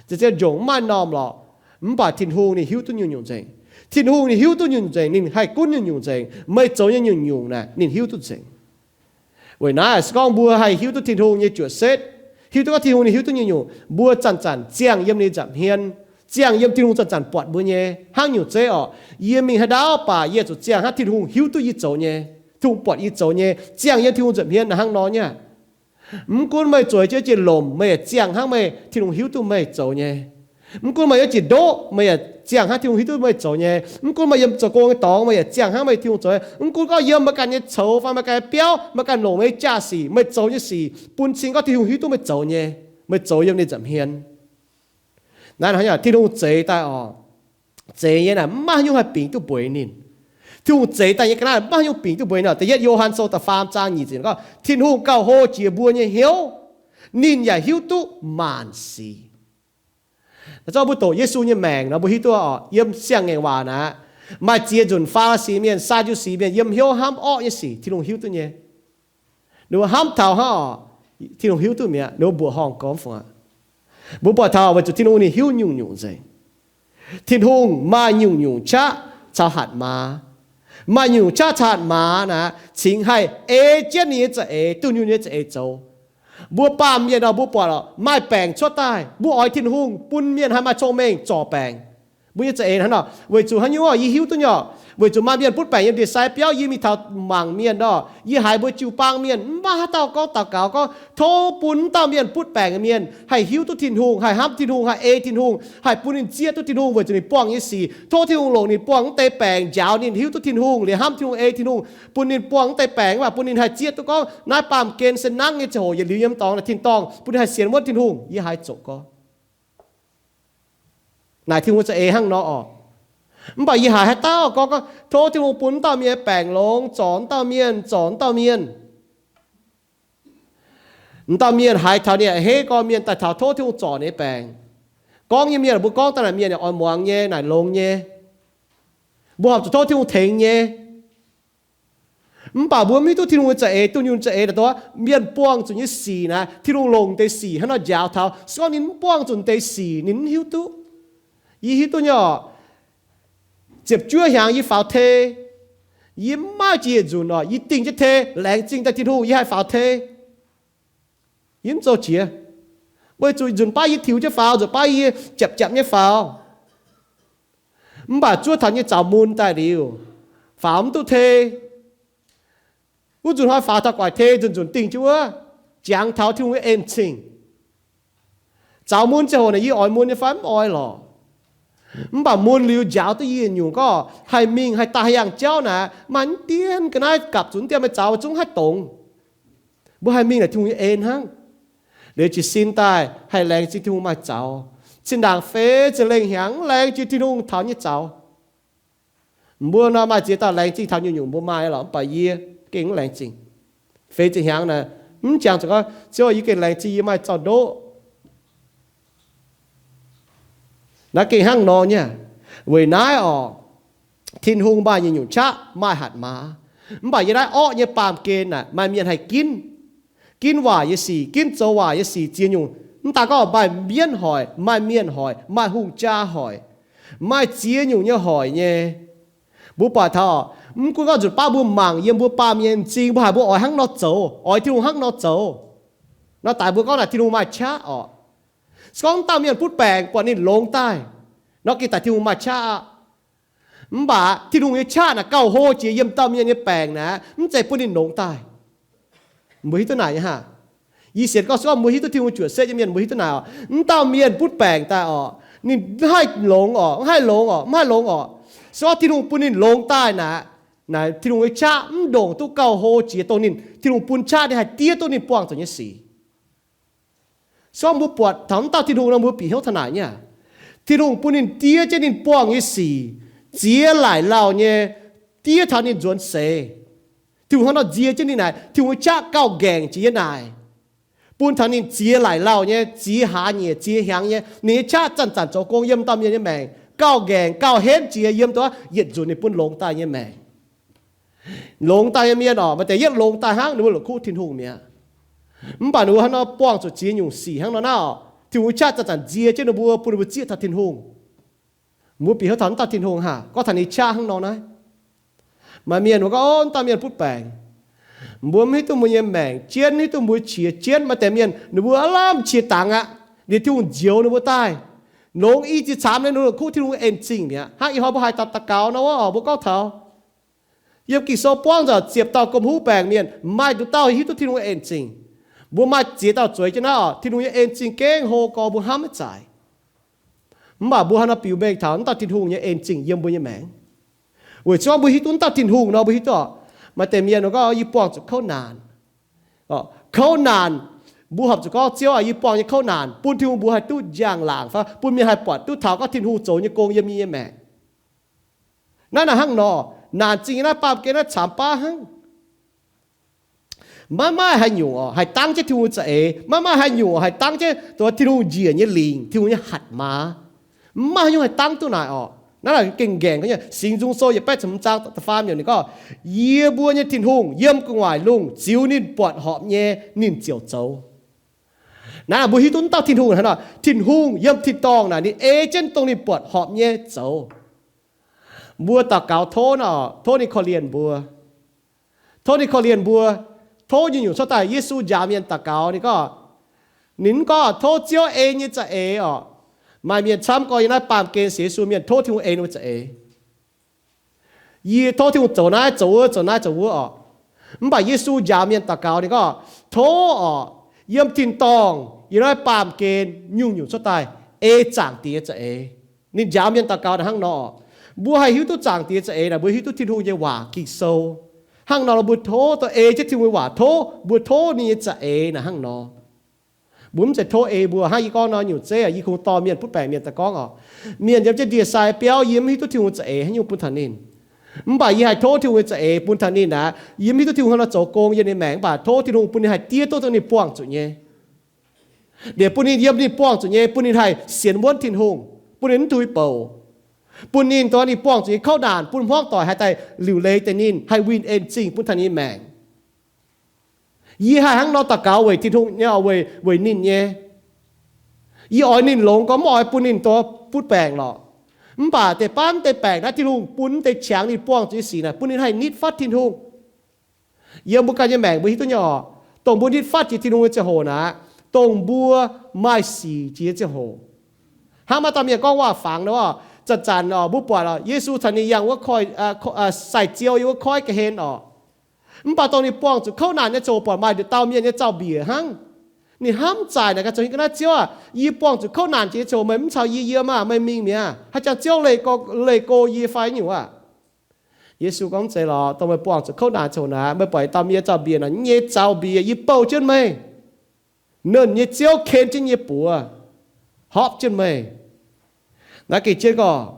Zien-zien njongc mv maaih normh lorqc, mv baac Tin-Hungh ninh hiuv duqv nyungc-nyungc nzengc. Tin-Hungh ninh hiuv duqv nyungc-nyungc nzengc, ninh haih gunv nyungc-nyungc nzengc. Meih zoux nyei nyungc-nyungc naaic ninh hiuv duqv nzengc. Weic naaiv se gorngv mbuo haih hiuv duqv Tin-Hungh nyei juoqc setv, hiuv duqv gorngv Tin-Hungh ninh hiuv duqv nyungc-nyungc, mbuo zanc-zanc ziangh yiem ninh nza'hmien, ziangh yiem Tin-Hungh zanc-zanc buatc mbuo nyei. Hnangv nyungc zeiv oc, yie mingh haaix ndaauv baac yie zuqc ziangh hnangv Tin-Hungh hiuv duqv yie zoux nyei, Tin-Hungh buatc yie zoux nyei, ziangh yiem Tin-Hungh nza'hmien hnangv nor nyei. Mv gunv meih zueiz jienv jiex lomc, meih yaac ziangh hnangv meih Tin-Hungh hiuv duqv meih zoux nyei. Mv gunv meih yiem jiex ndoqv, meih yaac ziangh hnangv Tin-Hungh hiuv duqv meih zoux nyei. Mv gunv meih yiem zoux gong nyei dorngx, meih yaac ziangh hnangv meih Tin-Hungh zoux nyei. Mv gunv gorngv yiem meih ganh nyei coux fai meih ganh nyei biauv, meih ganh longc meih nyei jaa-sic, meih zoux nyei sic bun cing gorngv Tin-Hungh hiuv duqv meih zoux nyei, meih zoux yiem ninh nza'hmien. Naaiv hnangv Tin-Hungh zeix daaih oc, zeix nyei naaic mv maaih haaix nyungc haih bingx duqv mbueiz ninh. Tin-Hungh zeix daaih nyei ga'naaiv mv maaih haaix nyungc bingx duqv mbueiz ninh. Da'yietv Yo^han Sou da'faam zaang nyic ziepc gorngv, Tin-Hungh gauh hlo jiex mbuo nyei hnyouv, ninh yaac hiuv duqv maanc sic. Naaiv zorqv mbuo doqc Yesu nyei maengc nor mbuo hiuv duqv oc, yiem siang-ngaengc waac naaic, maaih ziex nzunc Faa^li^si Mienh, Saa^ndu^si Mienh yiem hnyouv hnamv orqv nyei sic Tin-Hungh hiuv duqv nyei. Ninh mbuo hnamv taux hnangv oc, Tin-Hungh hiuv duqv mi'aqv, ninh mbuo mbuoqc horngh gorngv fungc aqv. Mbuo buatc taux weic zuqc Tin-Hungh ninh hiuv nyungc-nyungc nzengc. Tin-Hungh maaih nyungc-nyungc qaqv caux hatc maaz. Maaih nyungc-nyungc qaqv caux hatc maaz naaic cingx haih ei jienv ninh nyei za'eix, dunh yunh nyei za'eix zoux. Mbuo baamh mienh nor mbuo buatc oc, maaih baengc cuotv daaih, mbuo oix Tin-Hungh bun mienh haih maaih cong-mengh zorc baengc. Mbuo nyei za'eix hnangv nor, weic zuqc haaix nyungc, yie hiuv duqv nyei oc, weic zuqc maaih mienh butv baengc yiem ndie-sai biauv, yie mingh taux mangc mienh nor, yie haiz mbuo jiu-baang mienh mv maaih haaix dauh gorngv daux gaux gorngv tov bun wuov dauh mienh butv baengc nyei mienh haih hiuv duqv Tin-Hungh, haih hnamv Tin-Hungh, haih ei Tin-Hungh, haih bun ninh zieqv duqv Tin-Hungh weic zuqc ninh buangh nyei sic. Tov Tin-Hungh longc ninh buangh wuov deix baengc njaaux ninh hiuv duqv Tin-Hungh, liemh hnamv Tin-Hungh, ei Tin-Hungh, bun ninh buangh wuov deix baengc, mv baac bun ninh haih zieqv duqv gorngv naaiv baamh gen se nangv nyei ziangh hoc yietc liuz yiem dorngx naaic tin-dorngh, bun ninh haih sienx wuonv Tin-Hungh. Yie haiz zoqc gorngv naaic Tin-Hungh za'eix hnangv nor oc. Mv baac yie haiz haaix dauh gorngv, gorngv tov Tin-Hungh bun wuov dauh mienh baengc longx, zorc wuov dauh mienh, zorc wuov dauh mienh. Wuov dauh mienh haiz taux ninh a'hneiv gorx mienh daaih taux tov Tin-Hungh zorc ninh nyei baengc. Gorngv nyei mienh mbuo gorngv daaih naaic mienh yaac oix muangx nyei, naaic longx nyei. Mbuo horpc zuqc tov Tin-Hungh tengx nyei. Mv baac mbuo mv hiuv duqv Tin-Hungh nyei za'eix, dunh yunh za'eix naaic, mienh buangh zuqc nyei sic naaic, Tin-Hungh longc deix sic hnangv nor njaaux taux. Se gorngv ninh mv buangh zuqc deix sic, ninh mv hiuv duqv. Yie hiuv duqv nyei oc. Ziepc juov hnyangx yie faaux tei, yie mv maaih jiex yietc nzunc oc, yie dingh jienv tei laengz zingh daaih Tin-Hungh yie haih faaux tei. Yie mv zoux jiex, weic zuqc nzunc baav yie tiux jienv faaux, nzunc baav yie japc japc nyei faaux. Mv baac zuov taux nyei zaux mun daaih liuz, faaux mv duqv tei. Wuov nzunc hnoi faaux taux gu'nguaaic tei, nzunc nzunc dingh jienv wuov, jangx taux Tin-Hungh nyei en-zingh. Zaux mun ziangh hoc naaic yie oix mun nyei fai mv oix lorqc. Mv baac mun liuz njaaux duqv yie nyungc gorngv haih mingh haih daaih haih yangh jauv naaic, maaih mv dien ga'naaiv gapv zuqc mv dien maaih zaux zungv haih dongz. Mbuo haih mingh naaic Tin-Hungh nyei en hnangv. Liuz jiez sin daaih haih laengz zingh Tin-Hungh maaih zaux. Zinh ndaangc feix ziepc lengh hnyangx mv laengz zingh Tin-Hungh taux nyei zaux. Mbuo nor maaih ziex dauh laengz zingh taux nyungc-nyungc mbuo maaih lorqc, mv baac yie gengh mv laengz zingh. Feix ziepc hnyangx naaic, mv jangx zuqc gorngv, Ziouv, yie gengh laengz zingh yie maaih zaux-ndoqv. Naaiv gengh hnangv nor nyei. Weic naaiv oc, Tin-Hungh maaih nyungc-nyungc qaqv, maaih hatc maaz. Mv baac yiem naaiv orqv nyei baamh gen naaic maaih mienh haih ginv. Ginv waaic nyei sic, ginv zoux waaic nyei sic ziex nyungc. Mv daaih gorngv maaih mienv hoic, maaih mienh hoic, maaih hungh jaa hoic, maaih ziex nyungc nyei hoic nyei. Mbuo buatc taux, mv gunv gorngv nzunc baav mbuo mangc yiem mbuo baamh mienh m'zing, mbuo haiz mbuo oix hnangv nor zoux, oix Tin-Hungh hnangv nor zoux nor, daaih mbuo gorngv naaic Tin-Hungh maaih qaqv orqc. Se gorngv dauh mienh butv baengc buatc ninh longx daaih nor, gengh daaih Tin-Hungh maaih qaqv aqv. Mv baac Tin-Hungh nyei qaqv naaic gauh hlo jiex yiem dauh mienh nyei baengc naaic, mv zeiz bun ninh longx daaih. Mbuo hiuv duqv naaic nyei haah? Yie sienx gorngv se gorngv mbuo hiuv duqv Tin-Hungh juoqc setv nyei mienh, mbuo hiuv duqv naaic oc. Mv dauh mienh butv baengc daaih oc, ninh mv haih longx oc, mv haih longx oc, mv haih longx oc. Se gorngv Tin-Hungh bun ninh longx daaih naaic, naaic Tin-Hungh nyei qaqv mv ndongc duqv gauh hlo jiex dongh ninh, Tin-Hungh bun qaqv ninh haih diev duqv ninh buangh zuqc nyei sic. Se gorngv mbuo buatc taux mv dauh Tin-Hungh nor, mbuo bieqc hnyouv taux naaic nyei. Tin-Hungh bun ninh diev jienv ninh buangh nyei sic, ziex laaic lauh nyei, diev taux ninh nzuonx seix. Tin-Hungh hnangv nor nzie jienv ninh naaic, Tin-Hungh nyei qaqv gauh nqaengc jiex nyei naaic, bun taux ninh ziex laaic lauh nyei, ziex hlaax nyeic, ziex hnyangx nyei, ninh nyei qaqv zanc-zanc zoux gong yiem dauh mienh nyei maengc, gauh nqaengc gauh henv jiex yiem dongh yietc nzunc ninh bun longx daaih nyei maengc. Longx daaih nyei mienh oc, maaih deix yietv longx daaih hnangv, ninh mbuo la'kuqv Tin-Hungh mi'aqv. Mv baac ninh mbuo hnangv nor buangh zuqc ziex nyungc sic hnangv nor naaiv oc, Tin-Hungh nyei qaqv zanc-zanc nzie jienv ninh mbuo, bun ninh mbuo zieqv taux Tin-Hungh. Mbuo bieqc hnyouv taux mv dauh Tin-Hungh haah, gorngv taux ninh qaqv hnangv nor naaiv. Maaih mienh mbuo gorngv, Ov, mv dauh mienh butv baengc. Mbuo mv hiuv duqv mbuo nyei maengc jienv, hiuv duqv mbuo qiex jienv. Maaih deix mienh ninh mbuo aav lamh qiex dangx aqv, liuz Tin-Hungh nzioux ninh mbuo daaih. Longx i ziex caamx nyei ninh mbuo la'kuqv Tin-Hungh en-zingh mi'aqv. Hnangv ih hnoi mbuo haih daux, daux gaux nor wuov oc, mbuo gorngv taux yiem Ging-Sou buangv nzauc ziepc dauh gomh huv baengc mienh, maaih nduqc dauh hiuv duqv Tin-Hungh nyei en-zingh. Mbuo maaih ziex dauh zueiz jienv naaiv oc, Tin-Hungh nyei en-zingh gengh hlo gorx mbuo hnamv maiv zaaic. Mv baac mbuo hnangv nor biux mengh taux mv dauh Tin-Hungh nyei en-zingh yiem mbuo nyei maengc. Weic zuqc mbuo hiuv duqv mv dauh Tin-Hungh nor, mbuo hiuv duqv oc. Maaih deix mienh gorngv, Yie buangh zuqc kouv naanc. Kouv naanc, mbuo horpc zuqc gorngv, Ziouv aac, yie buangh nyei kouv naanc bun Tin-Hungh mbuox haih duqv njang-laangc fai bun mienh haih buatc duqv taux gorngv Tin-Hungh zoux nyei gong yiem yie nyei maengc. Naaiv naaic hnangv nor, naanc zingh nyei naaiv baamh gen naaiv caamx baav hnangv. Maiv maaih haaix nyungc oc haih dangv jienv Tin-Hungh za'eix. Maiv maaih haaix nyungc oc haih dangv jienv dongh Tin-Hungh njiec nyei lingc, Tin-Hungh nyei hatc maaz. Maiv maaih haaix nyungc haih dangv duqv naaic oc. Naaiv gengh nqaengc nyei. Singx Nzung Sou yietc baeqv ziepc hmz zaang da'faam yiemc ninh gorngv, Yie mbuo nyei Tin-Hungh yiem gu'nguaaic lungh ziux ninh buatc horpc nyei ninh ziouc zoux. Naaiv mbuo hiuv duqv dauh Tin-Hungh hnangv nor, Tin-Hungh yiem tin-dorngh naaic ninh ei jienv dongh ninh buatc horpc nyei zoux. Mbuo daux gaux tov nor, tov ninh korv-lienh mbuo. Tov ninh korv-lienh mbuo. Tov nyungc-nyungc cuotv daaih Yesu njaaux mienh daux gaux ninh gorngv, ninh mv gorngv tov Ziouv ei nyei za'eix orqc. Maaih mienh camv gorngv yiem naaiv baamh gen sienx Yesu mienh tov Tin-Hungh ei ninh mbuo za'eix. Yie tov Tin-Hungh zoux naaiv zoux wuov zoux naaiv zoux wuov orqc. Mv baac Yesu njaaux mienh daux gaux ninh gorngv, tov orqc, yiem tin-dorngh yiem naaiv baamh gen nyungc-nyungc cuotv daaih ei Zaangc Diex za'eix. Ninh njaaux mienh daux gaux naaic hnangv nor orqc. Mbuo haih hiuv duqv Zaangc Diex za'eix naaic mbuo hiuv duqv Tin-Hungh nyei waac Ging-Sou. Hnangv nor mbuo tov dongh ei jienv Tin-Hungh nyei waac, tov mbuo tov ninh nyei za'eix naaic hnangv nor. Mbuo mv zeiz tov ei mbuo hnangv yie gorngv nor nyungc zeiv, yie kungx dorh mienh butv baengc mienh daaih gorngv orqc, mienh yiem jienv ndie-sai biauv, yie mv hiuv duqv Tin-Hungh za'eix haaix nyungc bun taux ninh. Mv baac yie haih tov Tin-Hungh nyei za'eix bun taux ninh aqv. Yie mv hiuv duqv Tin-Hungh hnangv nor zoux gong yiem ninh maengc, mv baac tov Tin-Hungh bun ninh haih diev duqv dongh ninh buangh zuqc nyei. Liuz bun ninh yiem ninh buangh zuqc nyei, bun ninh haih sienx wuonv Tin-Hungh, bun ninh mv duih bouc, bun ninh dongh ninh buangh zuqc nyei kouv naanc bun hmuangv doic haih daaih liuc leiz deix ninh, haih win-en zingh bun taux ninh maengc. Yie haih hnangv nor daux gaux weic Tin-Hungh nyei, weic, weic ninh nyei. Yie oix ninh longx gorngv mv oix bun ninh dongh butv baengc lorqc. Mv baac deix baav deix baengc naaiv Tin-Hungh bun deix qangx ninh buangh zuqc nyei sic naaic bun ninh haih nitv fatv Tin-Hungh. Yiem mbuo ganh nyei maengc mbuo hiuv duqv nyei orqc, dongh mbuo nitv fatv jiex Tin-Hungh nyei ziangh hoc naaic, dongh mbuo maaih sic jiex nyei ziangh hoc. Hnangv maaih dauh mienh gorngv waac-fangx nor, zanc-zanc orqc, mbuo buatc orqc, Yesu caux ninh yangh wuov koiv, sai-ziou yiem wuov koiv ga'hlen orqc. Mv baac dongh ninh buangh zuqc kouv naanc nyei ziangh hoc buatc maaih nduqc dauh mienh nyei zaux-mbiec hnangv. Ninh hnamv zaaic naaic ganh zoux hingh ga'naaiv, Ziouv aah, yie buangh zuqc kouv naanc jiex nyei ziangh hoc meih mv caux yie yiem aah, meih mingh mi'aqv. Haaix jangx Ziouv leih go, leih go yie fai nyungc aah? Yesu gorngv, Mv zeiz lorqc. Dongh meih buangh zuqc kouv naanc ziangh hoc naaic, meih buatc dauh mienh nyei zaux-mbiec naaic, nyei zaux-mbiec yie bouh jienv meih. Nernh nyei Ziouv ken jienv nyei buoz, hopv jienv meih. Naaiv gengh jienv gorngv,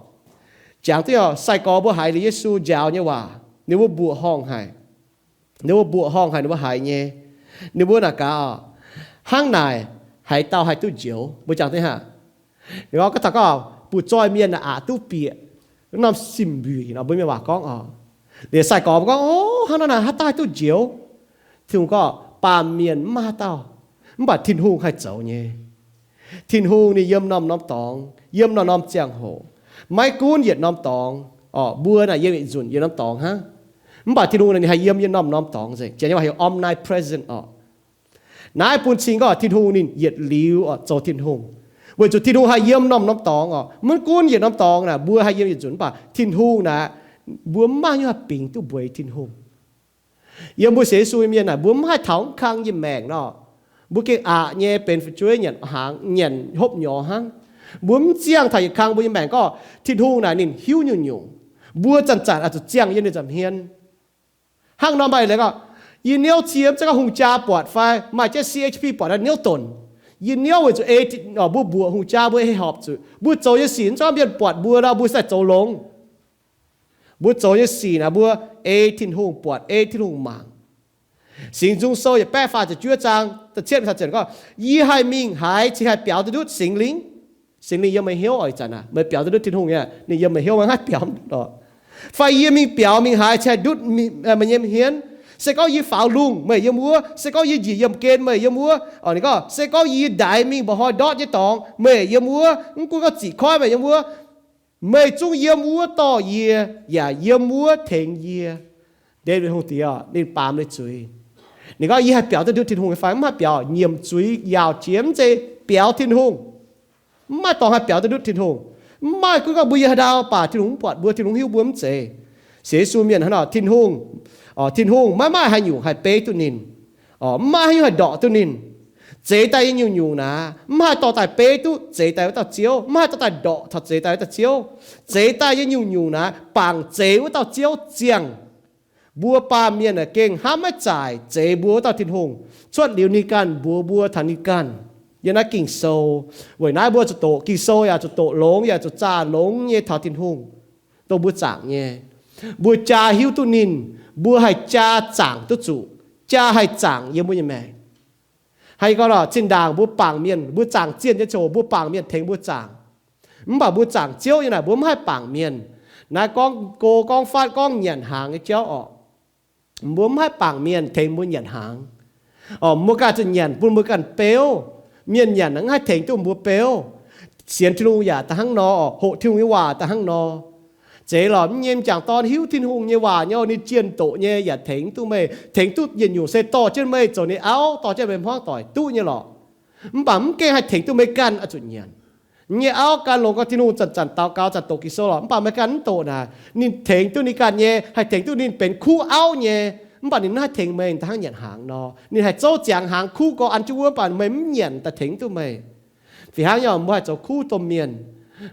jangx duqv sai-gorx mbuo haiz liuz Yesu njaaux nyei waac, ninh mbuo mbuoqc horngh haic. Ninh mbuo mbuoqc horngh haic, ninh mbuo haiz nyei. Ninh mbuo naaic gaax, Hnangv naaic haaix dauh haih duqv njoux? Mbuo jangx duqv hnangv. Ninh gorngv, Gorngv taux gorngv butv-zoih mienh naaic aqc duqv bieqc norm sim-mbuic nor, mbuo mienh waac gorngv orqc. Liuz sai-gorx mbuo gorngv, O, hnangv naaic haaix dauh haih duqv njoux? Tin-Hungh gorngv, Baamh mienh mv maaih haaix dauh, mv baac Tin-Hungh haih zoux nyei. Tin-Hungh ninh yiem norm-norm dorngx, yiem norm-norm ziangh hoc, maiv gunv yietc norm dorngx orqc. Mbuo naaic yiem yietc nzunc yietc norm dorngx hnangv, mv baac Tin-Hungh ninh haih yiem yiem norm-norm dorngx nzengc. Janx nyei waac heuc omnipresent orqc. Naaiv bun cing gorngv Tin-Hungh ninh yietc liuz orqc zoux Tin-Hungh, weic zuqc Tin-Hungh haih yiem norm-norm dorngx orqc. Maiv gunv yietc norm dorngx naaic, mbuo haih yiem yietc nzunc, mv baac Tin-Hungh naaic, mbuo mv maaih haaix nyungc haih bingx duqv mbuox Tin-Hungh. Yiem mbuo sienx Yesu nyei mienh naaic, mbuo mv maaih taux mv kang yiem maengc nor, mbuo gengh aqc nyei, benx fu'jueiv nyanc hnaangx, nyanc hopv nyorx hnangv. Mbuo mv ziangh taux yietc kang mbuo nyei maengc gorngv Tin-Hungh naaic ninh hiuv nyungc-nyungc. Mbuo zanc-zanc oix zuqc ziangh yiem ninh nza'hmien. Hnangv nor maaih leiz gorngv, yie niouv cie mv zeiz gorngv hungh jaa buatc fai maaih jienv C H P buatc naaiv niouv donc. Yie niouv weic zuqc ei, mbuo mbuoqc hungh jaa mbuo ei horpc zuqc. Mbuo zoux nyei sic mv zeiz gorngv mienh buatc mbuo nor mbuo sai zoux longx. Mbuo zoux nyei sic naaic mbuo ei Tin-Hungh buatc, ei Tin-Hungh mangc. Singx Nzung Sou yietc baeqv faah ziepc juov zaang da'cietv gorngv, Yie haih mingh haaix cingx haih biaux duqv ndutv Singx Lingh? Singx Lingh yiem meih hnyouv oc. Ih zanc naaic meih biaux duqv ndutv Tin-Hungh nyei, ninh yiem meih hnyouv, meih mv haih biaux oc. Fai yie mingh biaux mingh haaix cingx haih ndutv meih nyei hmien? Se gorngv yie faaux lungh, meih yiem wuov. Se gorngv yie njiec yiemh gen, meih yiem wuov. Ninh gorngv, se gorngv yie ndaix mingh mba'hnoi ndortv nyei dorngx, meih yiem wuov. Mv gunv gorngv ziqc koiv, meih yiem wuov. Meih zungv yiem wuov dorh yie, yaac yiem wuov tengx yie. Ndaawitv Hungh Diex ninh baamz ninh zuiz. Ninh gorngv, Yie haih biaux duqv ndutv Tin-Hungh fai mv haih biaux? Nyiemc zuiz yaauc jiex, mv zeiz biaux Tin-Hungh. Mv maaih dorngx haih biaux duqv ndutv Tin-Hungh. Mv maaih gunv gorngv mbuo yiem haaix ndau baac Tin-Hungh mv buatc mbuo, Tin-Hungh hiuv mbuo mv zeiz. Sienx Yesu mienh hnangv nor, Tin-Hungh, Tin-Hungh maiv maaih haaix nyungc haih beiv duqv ninh. Mv maaih haaix nyungc haih ndorqc duqv ninh. Zeix daaih nyei nyungc-nyungc naaic, mv haih dorh daaih beiv duqv zeix daaih wuov dauh Ziouv, mv haih dorh daaih ndorqc taux zeix daaih wuov dauh Ziouv. Zeix daaih nyei nyungc-nyungc naaic bangc zeix wuov dauh Ziouv ziangh. Mbuo baamh mienh aah, gengh hnamv maiv zaaic zeix mbuo wuov dauh Tin-Hungh, cuotv liuz ninh ganh mbuox mbuo taux ninh ganh. Yiem naaiv Ging-Sou, weic naaiv mbuo zuqc doqc Ging-Sou yaac zuqc doqc longx, yaac zuqc zaah longx nyei taux Tin-Hungh, dongh mbuo zaangc nyei. Mbuo jaa hiuv duqv ninh, mbuo haih jaa zaangc duqv zuqc, jaa haih zaangc yiem mbuo nyei maengc. Haih gorngv lorqc, zinh ndaangc mbuo bangc mienh, mbuo zaangc zienh nyei ziangh hoc mbuo bangc mienh tengx mbuo zaangc. Mv baac mbuo zaangc Ziouv nyei naaic, mbuo mv haih bangc mienh. Naaiv gorngv go gorngv fatv gorngv nyanc hnaangx nyei jauv orqc. Mbuo mv haih bangc mienh tengx mbuo nyanc hnaangx. Orqc, mbuo ganh zuqc nyanc bun mbuo ganh beuv. Mienh nyanc mv haih tengx duqv mbuo beuv. Sienx Tin-Hungh yaac da'hnangv nor, hoqc Tin-Hungh nyei waac da'hnangv nor. Zeiz lorqc, mv nyei m'jangc dorn hiuv Tin-Hungh nyei waac nyei, ninh jienh doqc nyei yaac tengx duqv meih, tengx duqv yietc nyungc se dorh jienv meih zoux ninh auv, dorh jienv meih hmuangv doic duqv nyei lorqc. Mv baac mv gaengh haih tengx duqv meih ganh oix zuqc nyanc. Yie nyei auv gan longx gorngv Tin-Hungh zanc-zanc daux gaux, zanc doqc Ging-Sou lorqc, mv baac meih ganh mv doqc naaic. Ninh tengx duqv ninh ganh nyei, haih tengx duqv ninh benx kuv auv nyei. Mv baac ninh mv haih tengx meih da'hnangv nyanc hnaangx nor. Ninh haih zouv ziangx hnaangx kuv gorx an jienv wuov, mv baac meih mv nyanc daaih tengx duqv meih. Fih hnangv nyei, mbuo haih zoux kuv domh mienh,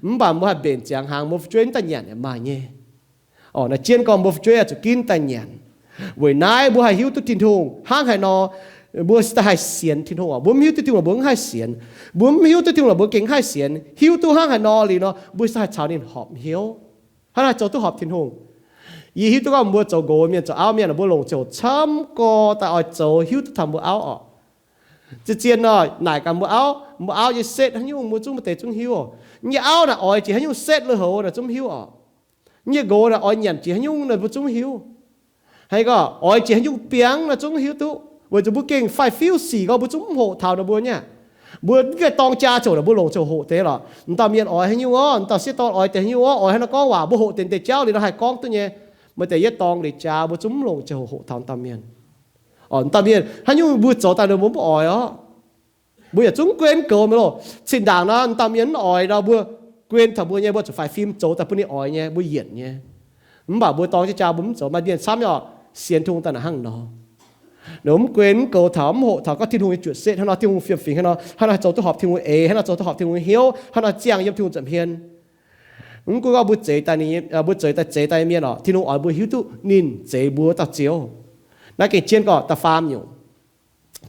mv baac mbuo haih mbenc ziangx hnaangx, mbuo fu'jueiv mv daaih nyanc yaac maaih nyei. Orqc, naaiv jien gorngv mbuo fu'jueiv oix zuqc ginv daaih nyanc. Weic naaiv mbuo haih hiuv duqv Tin-Hungh hnangv haaix nor, mbuo se daaih haih sienx Tin-Hungh orqc. Mbuo mv hiuv duqv Tin-Hungh lorqc mbuo mv haih sienx. Mbuo mv hiuv duqv Tin-Hungh lorqc mbuo gengh haih sienx. Hiuv duqv hnangv haaix nor liuz nor, mbuo se haih caux ninh horpc hnyouv, hnangv naaiv zoux duqv horpc Tin-Hungh. Yie hiuv duqv gorngv mbuo zoux nqox mienh, zoux auv mienh, mbuo longc ziangh hoc camv gorx daaih oix zoux hiuv duqv taux mbuo auv orqc. Zien-zien nor, naaic gaax mbuo auv, mbuo auv nyei setv haaix nyungc mbuo zungv maaih deix zungv hiuv. Yie nyei auv naaic oix jiex haaix nyungc setv lui-houx naaic zungv hiuv orqc. Yie nyei nqox naaic oix nyanc jiex haaix nyungc naaic mbuo zungv hiuv. Haaix gorngv oix jiex haaix nyungc biangv naaic zungv hiuv duqv, weic zuqc mbuo gengh faix-fiuv sic gorngv mbuo zungv mv hoqc taux ninh mbuo nyei. Mbuo mv gaengh dorng jaa ziouc naaic mbuo longc ziangh hoc deix lorqc. M'dauh mienh oix haaix nyungc orqc, m'dauh sieqv dorn oix deix haaix nyungc orqc, oix haaix nor gorngv waac mbuo hoqc deix deix jauv liuz nor haih gorngv duqv nyei. Maaih deix yietv dorngx liuz jaax mbuo zungv mv longc ziangh hoc hoqc taux m'dauh mienh. Orqc, m'dauh mienh haaix nyungc mbuo zoux daaih ninh mbuo mv oix orqc. Mbuo yaac zungv guen goux mienh loh. Cin-ndaangc nor m'dauh mienh mv oix nor mbuo guen taux mbuo nyei, mbuo zuqc faix fim zoux daaih bun ninh oix nyei, mbuo yienc nyei. Mv baac mbuo dorng jienv jaa mbuo mv zoux, maaih mienh camv nyei orqc, sienx Tin-Hungh daaih naaic hnangv nor. Ninh mv guen mv goux taux, mv hoqc taux gorngv Tin-Hungh nyei juoqc setv hnangv nor, Tin-Hungh fiem-fingx hnangv nor, hnangv nor haih zoux duqv horpc Tin-Hungh eix, hnangv nor zoux duqv horpc Tin-Hungh hnyouv, hnangv nor ziangh yiem Tin-Hungh nza'hmien. Mv gunv gorngv mbuo zeix daaih, mbuo zeix daaih, zeix daaih nyei mienh orqc, Tin-Hungh oix mbuo hiuv duqv ninh zeix mbuo wuov dauh Ziouv. Naaiv gengh jienv gorngv da'faam nyungc,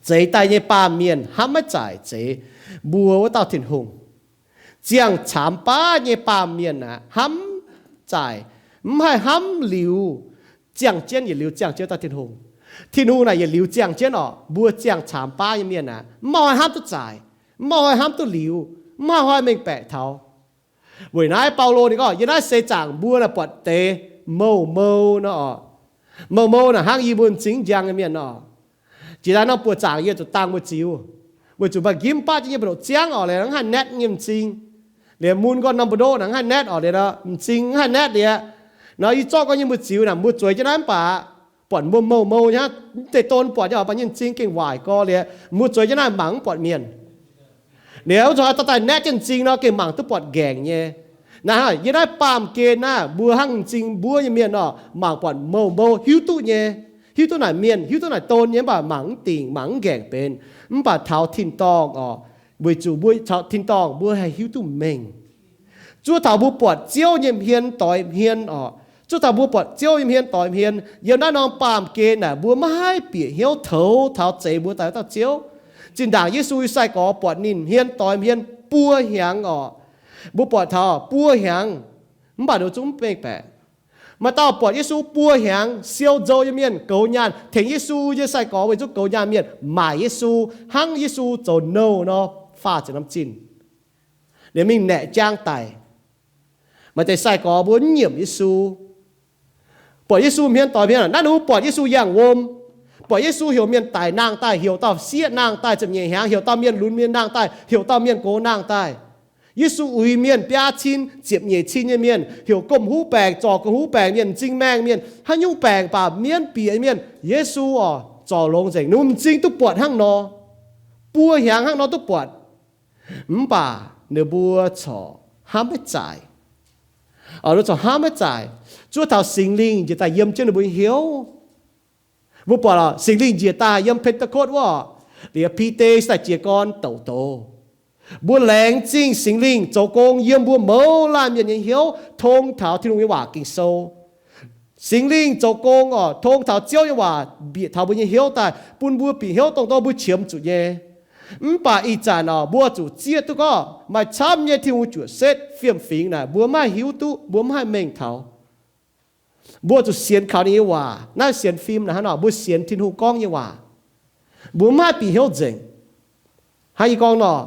zeix daaih nyei baamh mienh hnamv maiv zaaic zeix mbuo wuov dauh Tin-Hungh. Ziangh caamx baav nyei baamh mienh aqv, hnamv zaaic, mv haih hnamv liuz, ziangh jienv yietc liuz ziangh jienv dauh Tin-Hungh. Tin-Hungh naaic yietc liuz ziangh jienv orqc. Mbuo ziangh caamx baav nyei mienh aqv, mv maaih hnamv duqv zaaic, mv maaih hnamv duqv liuz, mv maaih hnamv mengh baeqc taux. Weic naaiv Baulo ninh gorngv, yie naaiv seix zaangc mbuo naaic buatc deix mouh mou nor orqc. Mouh mou naaic hnangv yie mbuo m'zing njang nyei mienh nor. Jiex daaih nor buoqc zaangc yie zuqc dangh mbu'ziex, weic zuqc maaih njimv baav jienv yie mbu'ndongx ziangv orqc, liuz mv haih naetv nyei m'zing. Liuz mun gorngv norm mbu'ndoqv naaic mv haih naetv orqc, liuz m'zing mv haih naetv liuz. Nor yie zorqv gorngv yie mbu'ziex naaic mbuo zueiz jienv naaiv mv baac buatc mbuo mouh mou nyei, mv deix don buatc nyei orqc, baac nyei m'zing gengh waaic gorx liuz mbuo zueiz jienv naaiv mangc mv buatc mienh. Liuz wuov zanc haaix dauh daaih naetv jienv m'zing nor gengh mangc duqv buatc nqaengc nyei. Naaiv yie naaiv baamh gen naaiv mbuo hnangv m'zing mbuov nyei mienh nor, mangc buatc mouh mou hiuv duqv nyei, hiuv duqv naaic mienh, hiuv duqv naaic don nyei, mv baac mangc mv dingc, mangc mv nqaengc benx. Mv baac taux tin-dorngh orqc, weic zuqc mbuo taux tin-dorngh mbuo haih hiuv duqv mengh. Zuov taux mbuo buatc Ziouv nyei hmien doix hmien orqc. Zuov taux mbuo buatc Ziouv nyei hmien doix hmien, yiem naaiv norm baamh gen naaic mbuo maiv haih bieqc hnyouv toux taux zeix mbuo daaih wuov dauh Ziouv. Zinh ndaangc Yesu nyei sai-gorx buatc ninh hmien doix hmien buo hnyangx orqc. Mbuo buatc taux buo hnyangx, mv baac ninh zungv mv mengh baeqc. Maaih dauh buatc Yesu buo hnyangx, siou nzou nyei mienh, goux nyaanh, tengx Yesu nyei sai-gorx weic zuqc goux nyaanh mienh maaic Yesu, hnangv Yesu zoux nouh nor, faah ziepc norm zinh, liuz mingh naeqc jaang daic. Maaih deix sai-gorx mbuo mv nyiemc Yesu. Buatc Yesu hmien doix hmien, naaiv ninh mbuo buatc Yesu yangh wuom, buatc Yesu heuc mienh daic nangh daaih, heuc dauh sieqv nangh daaih, ziepc nyeic hnyangx heuc dauh mienh lunx mienh nangh daaih, heuc dauh mienh gox nangh daaih. Yesu uix mienh biaa cin, ziepc nyeic cin nyei mienh, heuc gomh huv baengc, zorc gomh huv baengc mienh, m'zing maengh mienh, haaix nyungc baengc baac mienv bieqc mienh, Yesu orqc, zorc longx nzengc. Ninh mbuo m'zing duqv buatc hnangv nor. Buo hnyangx hnangv nor duqv buatc. Mv baac ninh mbuo corc hnamv maiv zaaic. Ninh mbuo corc hnamv maiv zaaic. Zuov taux Singx Lingh njiec daaih yiem jienv ninh mbuo nyei hnyouv. Mbuo buatc Singx Lingh njiec daaih yiem Pen^te^kotv wuov, liuz Bide se daaih jiez gorn douc doz. Mbuo laengz zingh Singx Lingh zoux gong yiem mbuo mouz laanh mienh nyei hnyouv, tong taux Tin-Hungh nyei waac Ging-Sou. Singx Lingh zoux gong orqc, tong taux Ziouv nyei waac bieqc taux mbuo nyei hnyouv daaih, bun mbuo bieqc hnyouv dongh dorh mbuo qiemx zuqc nyei. Mv baac ih zanc orqc, mbuo zuqc zieqv duqv gorngv maaih camv nyei Tin-Hungh juoqc setv fiem-fingx naaic, mbuo maiv haih hiuv duqv, mbuo maiv haih mengh taux. Mbuo zuqc sienx kaux ninh nyei waac. Naaiv sienx fim naaic hnangv nor, mbuo sienx Tin-Hungh gorngv nyei waac. Mbuo maiv haih bieqc hnyouv nzengc. Hnangv yie gorngv nor,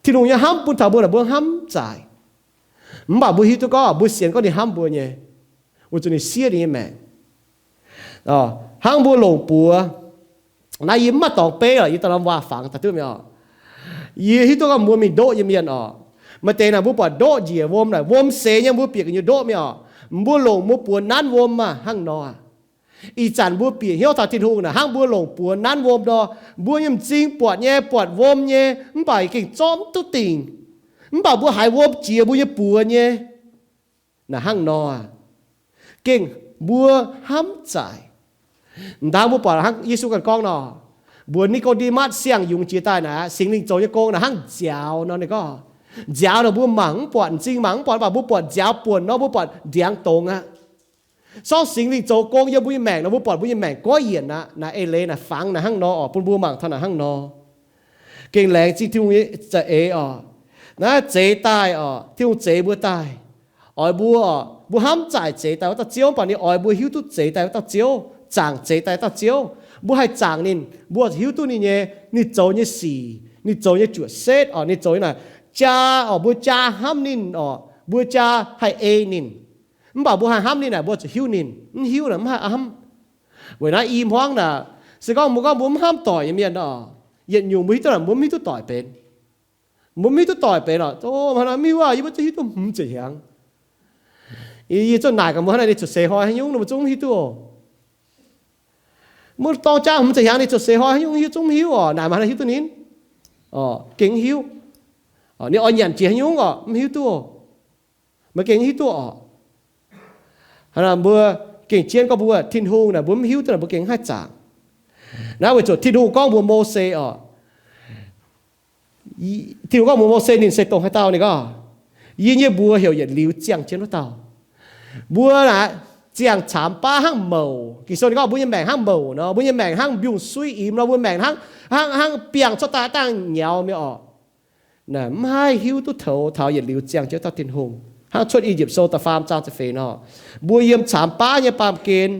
Tin-Hungh nyei hnamv bun taux mbuo naaic, mbuo hnamv zaaic. Mv baac mbuo hiuv duqv gorngv mbuo sienx gorngv ninh hnamv mbuo nyei, weic zuqc ninh siev ninh nyei maengc. Hnangv mbuo longc buoz, naaiv yie mv maaih dorngx beiv oc, yie daaih norm waac fangx daaih duqv mi'aqv oc. Yie hiuv duqv gorngv mbuo mingh ndoqv nyei mienh oc, maaih deix naaic mbuo buatc ndoqv njiec wuom naaic, wuom seix nyei mbuo bieqc gu'nyuoz ndoqv mi'aqv oc. Mbuo longc mbuo buoz nanv wuom maah, hnangv nor. Ih zanc mbuo bieqc hnyouv taux Tin-Hungh naaic, hnangv mbuo longc buoz nanv wuom nor, mbuo nyei m'zing buatc nyei, buatc wuom nyei, mv baac gengh zorqv mv duqv dingc. Mv baac mbuo haiz wuom jiex mbuo nyei buoz nyei. Naaic hnangv nor, gengh mbuo hnamv zaaic. Ndaangc mbuo buatc hnangv Yesu ganh gorngv nor, mbuox Ni^ko^nde^matv siang yungz jiex daaih naaic, Singx Lingh zoux nyei gong naaic hnangv nziaaux nor ninh gorngv. Nziaaux naaic mbuo mangc mv buatc, m'zing mangc mv buatc, mv baac mbuo buatc nziaaux buonc nor, mbuo buatc ndiangx dongz aqv. Sortv Singx Lingh zoux gong yiem mbuo nyei maengc nor, mbuo buatc mbuo nyei maengc goiv yienc aqv. Naaiv eix leiz naaic fangx naaiv hnangv nor oc, bun mbuo mangc taux naaiv hnangv nor. Gengh laengz zingh Tin-Hungh nyei za'eix oc. Naaiv zeix daaih oc, Tin-Hungh zeix mbuo daaih. Oix mbuo oc, mbuo hnamv zaaic zeix daaih wuov dauh Ziouv, mv baac ninh oix mbuo hiuv duqv zeix daaih wuov dauh Ziouv, zaangc zeix daaih dauh Ziouv. Mbuo haih zaangc ninh, mbuo hiuv duqv ninh nyei, ninh zoux nyei sic, ninh zoux nyei juoqc setv oc, ninh zoux nyei naaic jaa oc, mbuo jaa hnamv ninh oc, mbuo jaa haih ei ninh. Mv baac mbuo haih hnamv ninh naaic, mbuo zuqc hiuv ninh. Mv hiuv naaic mv haih hnamv. Weic naaiv i hmuangv naaic, se gorngv mbuo gorngv mbuo mv hnamv doic nyei mienh oc, yietc nyungc mbuo hiuv duqv naaic mbuo mv hiuv duqv doic benx. Mbuo mv hiuv duqv doic benx oc. O, mv hiuv aac, yie mbuo zungv hiuv duqv hmz ziepc hnyangx. Yie zungv naaic gaax mbuo hnangv naaic ninh cuotv seix hnoi haaix nyungc nor mbuo zungv mv hiuv duqv oc. Mbuo dorng jaa hmz ziepc hnyangx ninh cuotv seix hnoi haaix nyungc hiuv zungv mv hiuv oc. Naaic maaih hnangv hiuv duqv ninh, gengh mv hiuv. Ninh oix nyanc jiex haaix nyungc oc, mv hiuv duqv. Maiv gengh mv hiuv duqv oc. Mbuo gengh jienv gorngv mbuo Tin-Hungh naaic mbuo mv hiuv duqv naaic mbuo gengh mv haih zaangc. Naaiv weic zuqc Tin-Hungh gorngv mbuox Mose oc, Tin-Hungh gorngv mbuox Mose ninh se dongh haaix dauh ninh gorngv, yie nyei mbuox heuc yietc liuz ziangh jienv wuov dauh. Mbuo naaic ziangh caamx baav hnangv mouc. Ging-Sou ninh gorngv mbuo nyei maengc hnangv mouc nor, mbuo nyei maengc hnangv mbiungc-suiv imx nor, mbuo maengc hnangv, hnangv, hnangv biangh cuotv daaih dangh nyaux mi'aqv oc. Naaic mv haih hiuv duqv taux, taux yietc liuz ziangh jienv dauh Tin-Hungh. Hnangv Cuotv I^yipv Sou da'faam zaang ziepc feix nor, mbuo yiem caamx baav nyei baamh gen,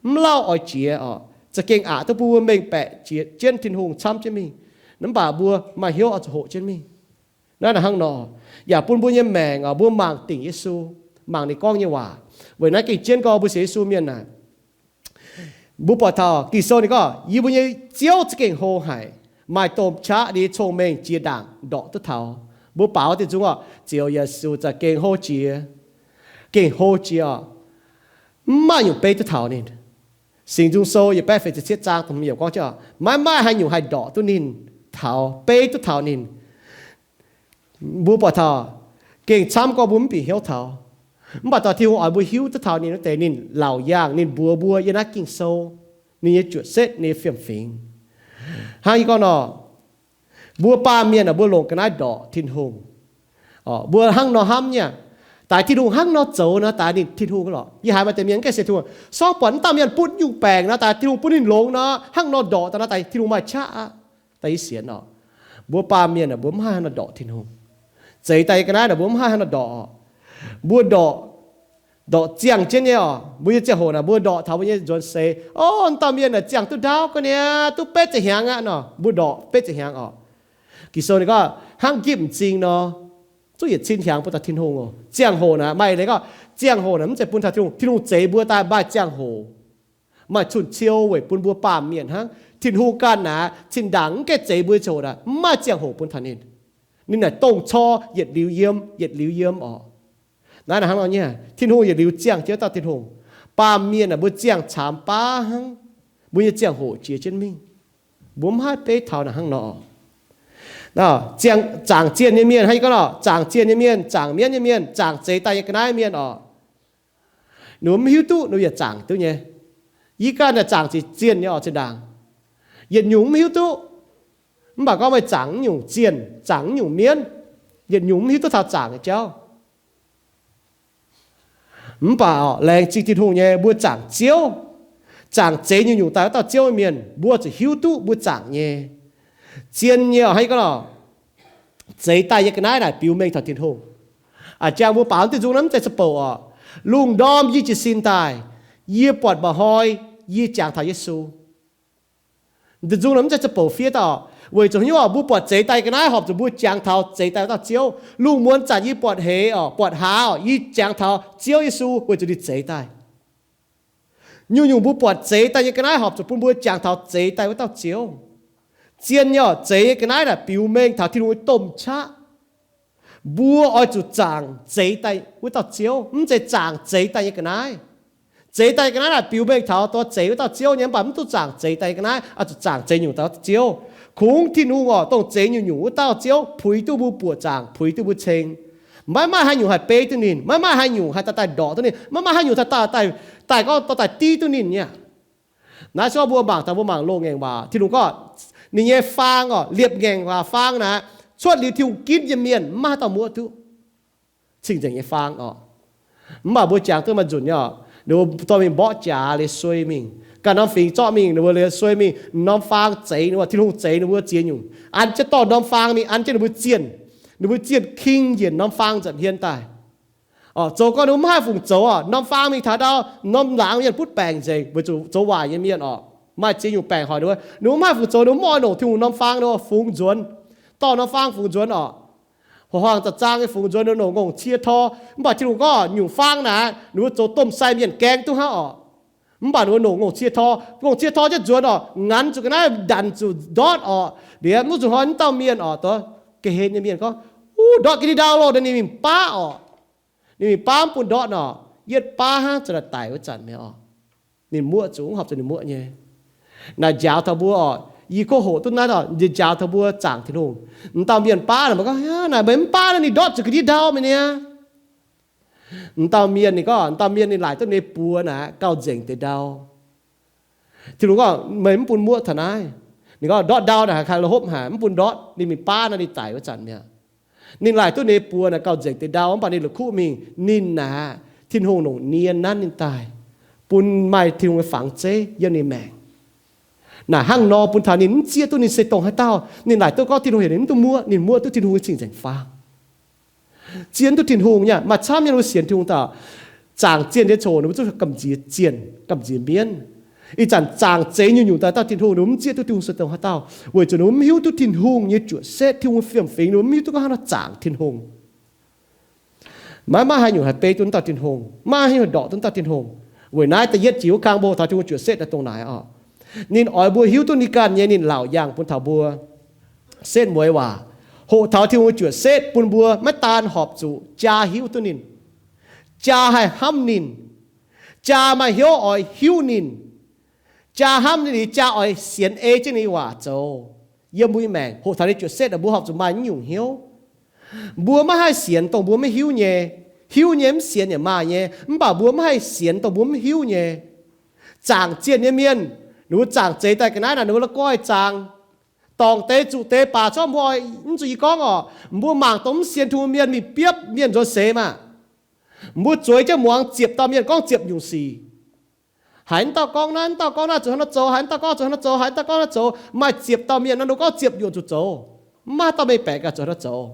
mv lauh oix jiex oc, za'gengh aqc duqv bun mbuo mengh baeqc jiex jienv Tin-Hungh camv jienv mingh. Mv baac mbuo maaih hnyouv oix zuqc hoqc jienv mingh. Naaiv naaic hnangv nor, yaac bun mbuo nyei maengc oc, mbuo mangc dingc Yesu, mangc ninh gorngv nyei waac. Weic naaiv gengh jienv gorngv mbuo sienx Yesu mienh naaic, mbuo buatc taux Ging-Sou ninh gorngv, yie mbuo nyei Ziouv za'gengh hlo haic, maaih domh qaqv nyei cong-mengh jiex ndaangc ndorqc duqv taux. Mbuo baaux diuh nzung oc, Ziouv Yesu za'gengh hlo jiex, gengh hlo jiex oc. Mv maaih nyungc beiv duqv taux ninh. Singx Nzung Sou yietc baeqv feix ziepc cietv zaang da'hmz yiemc gorngv jienv, maiv maaih haaix nyungc haih ndorqc duqv ninh, taux beiv duqv taux ninh. Mbuo buatc taux gengh camv gorngv mbuo mv bieqc hnyouv taux, mv baac dauh Tin-Hungh oix mbuo hiuv duqv taux ninh wuov deix, ninh laauc yaangh, ninh mbuox mbuo yiem naaiv Ging-Sou, ninh nyei juoqc setv, ninh nyei fiem-fingx. Hnangv yie gorngv nor, mbuo baamh mienh aah, mbuo longc ga'naaiv ndorqc Tin-Hungh. Mbuo hnangv nor hnamv nyei, daix Tin-Hungh hnangv nor zoux nor, daix ninh Tin-Hungh lorqc. Yie haiz maaih deix mienh mv gaengh sienx Tin-Hungh, sortv buatc mv dauh mienh butv nyungc baengc nor, daix Tin-Hungh bun ninh longx nor, hnangv nor ndorqc daaih nor, daix Tin-Hungh maaih qaqv aqv. Daaih yie sienx oc, mbuo baamh mienh aah, mbuo mv haih hnangv nor ndorqc Tin-Hungh. Zeix daaih nyei ga'naaiv naaic mbuo mv haih hnangv nor ndorqc. Mbuo ndorqc, ndorqc ziangh jienv nyei oc. Mbuo nyei ziangh hoc naaic mbuo ndorqc taux mbuo nyei nzuonx seix. O, mv dauh mienh naaic ziangh duqv ndaauv ga'naaiv, duqv betv ziepc hnyangx aqv nor, mbuo ndorqc betv ziepc hnyangx oc. Ging-Sou ninh gorngv hnangv nqipv m'zing nor, zuqv yietc cin hnyangx bun taux Tin-Hungh oc. Ziangh hoc naaic maaih leiz gorngv, ziangh hoc naaic mv zeiz bun taux Tin-Hungh. Tin-Hungh zeix mbuo daaih maaih ziangh hoc, maaih cun-ciou weic bun mbuo baamh mienh hnangv. Tin-Hungh ganh naaic, zinh ndaangc mv gaengh zeix mbuo nyei ziangh hoc naaic, mv maaih ziangh hoc bun taux ninh. Ninh naaic dongh cor yietc liuz yiem, yietc liuz yiem oc. Naaiv naaic hnangv nor nyei, Tin-Hungh yietc liuz ziangh jienv dauh Tin-Hungh. Baamh mienh naaic mbuo ziangh caamx baav hnangv, mbuo nyei ziangh hoc jiex jienv mingh. Mbuo mv haih beiv taux naaic hnangv nor. Ziangh, zaangc zienh nyei mienh hnangv yie gorngv nor, zaangc zienh nyei mienh, zaangc mienv nyei mienh, zaangc zeix daaih nyei ga'naaiv mienh oc, ninh mbuo mv hiuv duqv ninh mbuo yietc zaangc duqv nyei. Yie ganh naaic zaangc ziqc zienh nyei oc, zinh ndaangc yietc nyungc mv hiuv duqv. Mv baac gorngv meih zaangc mv nyungc zienh, zaangc mv nyungc mienv, yietc nyungc mv hiuv duqv taux zaangc nyei jauv. Mv baac laengz zingh Tin-Hungh nyei, mbuo zaangc Ziouv, zaangc zeix nyungc-nyungc daaih wuov dauh Ziouv nyei mienh, mbuo zuqc hiuv duqv mbuo zaangc nyei. Zien nyei oc, hnangv yie gorngv nor, zeix daaih nyei ga'naaiv naaic biux mengh taux Tin-Hungh. A'jang mbuo baaux diuh nzung naaiv mv zeiz za'bouc oc. Lungh ndorm yie jiez sin daaih, yie buatc mba'hnoi yie jangx taux Yesu. Diuh nzung naaiv mv zeiz za'bouc fiev daaih oc. Weic zuqc haaix nyungc orqc? Mbuo buatc zeix daaih ga'naaiv horpc zuqc mbuo jangx taux zeix daaih wuov dauh Ziouv. Lungh muonz zanc yie buatc heix orqc, buatc hlaax orqc, yie jangx taux Ziouv Yesu weic zuqc ninh zeix daaih. Nyungc-nyungc mbuo buatc zeix daaih nyei ga'naaiv horpc zuqc bun mbuo jangx taux zeix daaih wuov dauh Ziouv. Zien nyei orqc, zeix nyei ga'naaiv naaic biux mengh taux Tin-Hungh nyei domh qaqv. Mbuo oix zuqc zaangc zeix daaih wuov dauh Ziouv, mv zeiz zaangc zeix daaih nyei ga'naaiv. Zeix daaih nyei ga'naaiv naaic biux mengh taux dongh zeix wuov dauh Ziouv nyei, mv baac mv duqv zaangc zeix daaih nyei ga'naaiv, oix zuqc zaangc zeix nyungc dauh Ziouv. Kungx Tin-Hungh orqc, dongh zeix nyungc-nyungc wuov dauh Ziouv puix duqv mbuo buoqc zaangc, puix duqv mbuo ceng. Maiv maaih haaix nyungc haih beiv duqv ninh, maiv maaih haaix nyungc haih daaih daaih ndorqc duqv ninh, maiv maaih haaix nyungc daaih daaih daaih daaih gorngv daaih daaih div duqv ninh nyei aqv. Naaiv se gorngv mbuo mangc taux mbuo mangc loz-ngaengc waac, Tin-Hungh gorngv ninh nyei faang orqc, liepc ngaengc waac faang naaic, cuotv liuz Tin-Hungh ginv nyei mienh maiv maaih haaix dauh muoqv duqv. Cing-nzengc nyei faang orqc. Mv baac mbuo jangx duqv maaih nzunc nyei orqc, ninh mbuo dorh mingh mborqv jaax liuz suei mingh. Ganh norm fingx zorqv mingh, ninh mbuo liuz suei mingh, norm faang zeix ninh mbuo, Tin-Hungh zeix ninh mbuo ziex nyungc. An jienv dorh norm faang mingh an jienv ninh mbuo zienh. Ninh mbuo zienh king njienc norm faang nza'hmien daaih. Orqc, zoux gorngv ninh mbuo mv haih fungc zoux orqc, norm faang mingh taux ndau, norm laangz mienh butv baengc nzengc weic zuqc zoux waaic nyei mienh orqc. Maaih ziex nyungc baengc hoic ninh mbuo, ninh mbuo mv haih fungc zoux, ninh mbuo mv oix longc Tin-Hungh norm faang, ninh mbuo fungx nzuonx, dorh norm faang fungx nzuonx orqc. Ho huaang za'zaang nyei fungx nzuonx, ninh mbuo nongc ngongh cie tor. Mv baac Tin-Hungh gorngv nyungc faang naaic ninh mbuo zoux domh sai mienh gaeng duqv hnangv orqc. Mv baac ninh mbuo nongc ngongh cie tor, ngongh cie tor jienv nzuonx orqc, nganx zuqc ga'naaiv ndanc zuqc ndortv orqc. Liuz mv zuqc hnoi mv dauh mienh orqc, ga'hlen nyei mienh gorngv, Uv, ndortv ga'ndiev ndau loh, ninh mingh baav orqc. Ninh mingh baav mv bun ndortv orqc, yietv baav hnangv zanc naaic daic wuov zanc mi'aqv orqc. Ninh muoqv zuqc, mv horpc zuqc ninh muoqv nyei. Naaic njaaux taux mbuo orqc, yie kov hoqc duqv naaiv orqc, njaaux taux mbuo zaangc Tin-Hungh. M'dauh mienh baav naaic, mbuo gorngv, Naaic meih mv baav naaic ninh ndortv zuqc ga'ndiev ndau mi'aqv. M'dauh mienh ninh gorngv, m'dauh mienh ninh laaic duqv ninh buoz naaic gauh nzengc deix ndau. Tin-Hungh gorngv, Meih mv bun muoqv taux naaiv. Ninh gorngv, Ndortv ndau naaic haih kaaix lo hopv haic, mv bun ndortv, ninh mingh baav naaiv ninh daic wuov zanc mi'aqv. Ninh laaic duqv ninh buoz naaic gauh nzengc deix ndau, mv baac ninh la'kuqv mingh, ninh naaic, Tin-Hungh longc nie nanv ninh daaih, bun maaih Tin-Hungh nyei fangx zeiv yiem ninh maengc. Naaic hnangv nor bun taux ninh mv zieqv duqv ninh se dongh haaix dauh. Ninh laaic duqv gorngv Tin-Hungh heuc ninh mv duqv muoqv, ninh muoqv duqv Tin-Hungh nyei cing-nzengc faang. Zien duqv Tin-Hungh nyei, maaih camv nyei mbuo sienx Tin-Hungh daaih, zaangc zienh nyei coc ninh mbuo zungv gamh nziex zienh, gamh nziex mienv. Ih zanc zaangc zeix nyungc-nyungc daaih dauh Tin-Hungh, ninh mbuo mv zieqv duqv Tin-Hungh se dongh haaix dauh, weic zuqc ninh mbuo mv hiuv duqv Tin-Hungh nyei juoqc setv, Tin-Hungh fiem-fingx, ninh mbuo mv hiuv duqv gorngv haaix nor zaangc Tin-Hungh. Maiv maaih haaix nyungc haih beiv duqv dauh Tin-Hungh, maiv maaih haaix nyungc haih ndorqc duqv dauh Tin-Hungh. Weic naaiv da'yietv jiex wuov kang mbuo hoqc taux Tin-Hungh juoqc setv daaih dongh naaic orqc. Ninh oix mbuo hiuv duqv ninh ganh nyei ninh laauc yaangh bun taux mbuo. Setv mueiz waac, hoqc taux Tin-Hungh juoqc setv bun mbuo maiv daan horpc zuqc jaa hiuv duqv ninh, jaa haih hnamv ninh, jaa maaih hnyouv oix hiuv ninh, jaa hnamv ninh, jaa oix sienx ei jienv ninh nyei waac zoux. Yiem mbuo nyei maengc hoqc taux ninh juoqc setv aeqv, mbuo horpc zuqc maaih naaiv nyungc hnyouv. Mbuo maiv haih sienx dongh mbuo maiv hiuv nyei. Hiuv nyei mv sienx yaac maaih nyei, mv baac mbuo maiv haih sienx dongh mbuo maiv hiuv nyei. Zaangc zienh nyei mienh, ninh mbuo zaangc zeix daaih ga'naaiv naaic, ninh mbuo la'guaih zaangc, dorngc deix zuqc deix baac corc mbuo oix, mv zuqc yie gorngv orqc, mbuo mangc dongh mv sienx Tin-Hungh mienh mingh biopv mienh nzuonx seix maah. Mbuo zueiz jienv muangx ziepc dauh mienh gorngv ziepc nyungc sic. Haiz naaiv dauh gorngv naaiv, naaiv dauh gorngv naaiv zuqc hnangv naaiv zoux, haiz naaiv dauh gorngv zuqc hnangv naaiv zoux, haiz naaiv dauh gorngv naaiv zoux, maaih ziepc dauh mienh naaiv nor gorngv ziepc nyungc zuqc zoux. Mv maaih dauh mengh baeqc ganh zuqc hnangv naaiv zoux.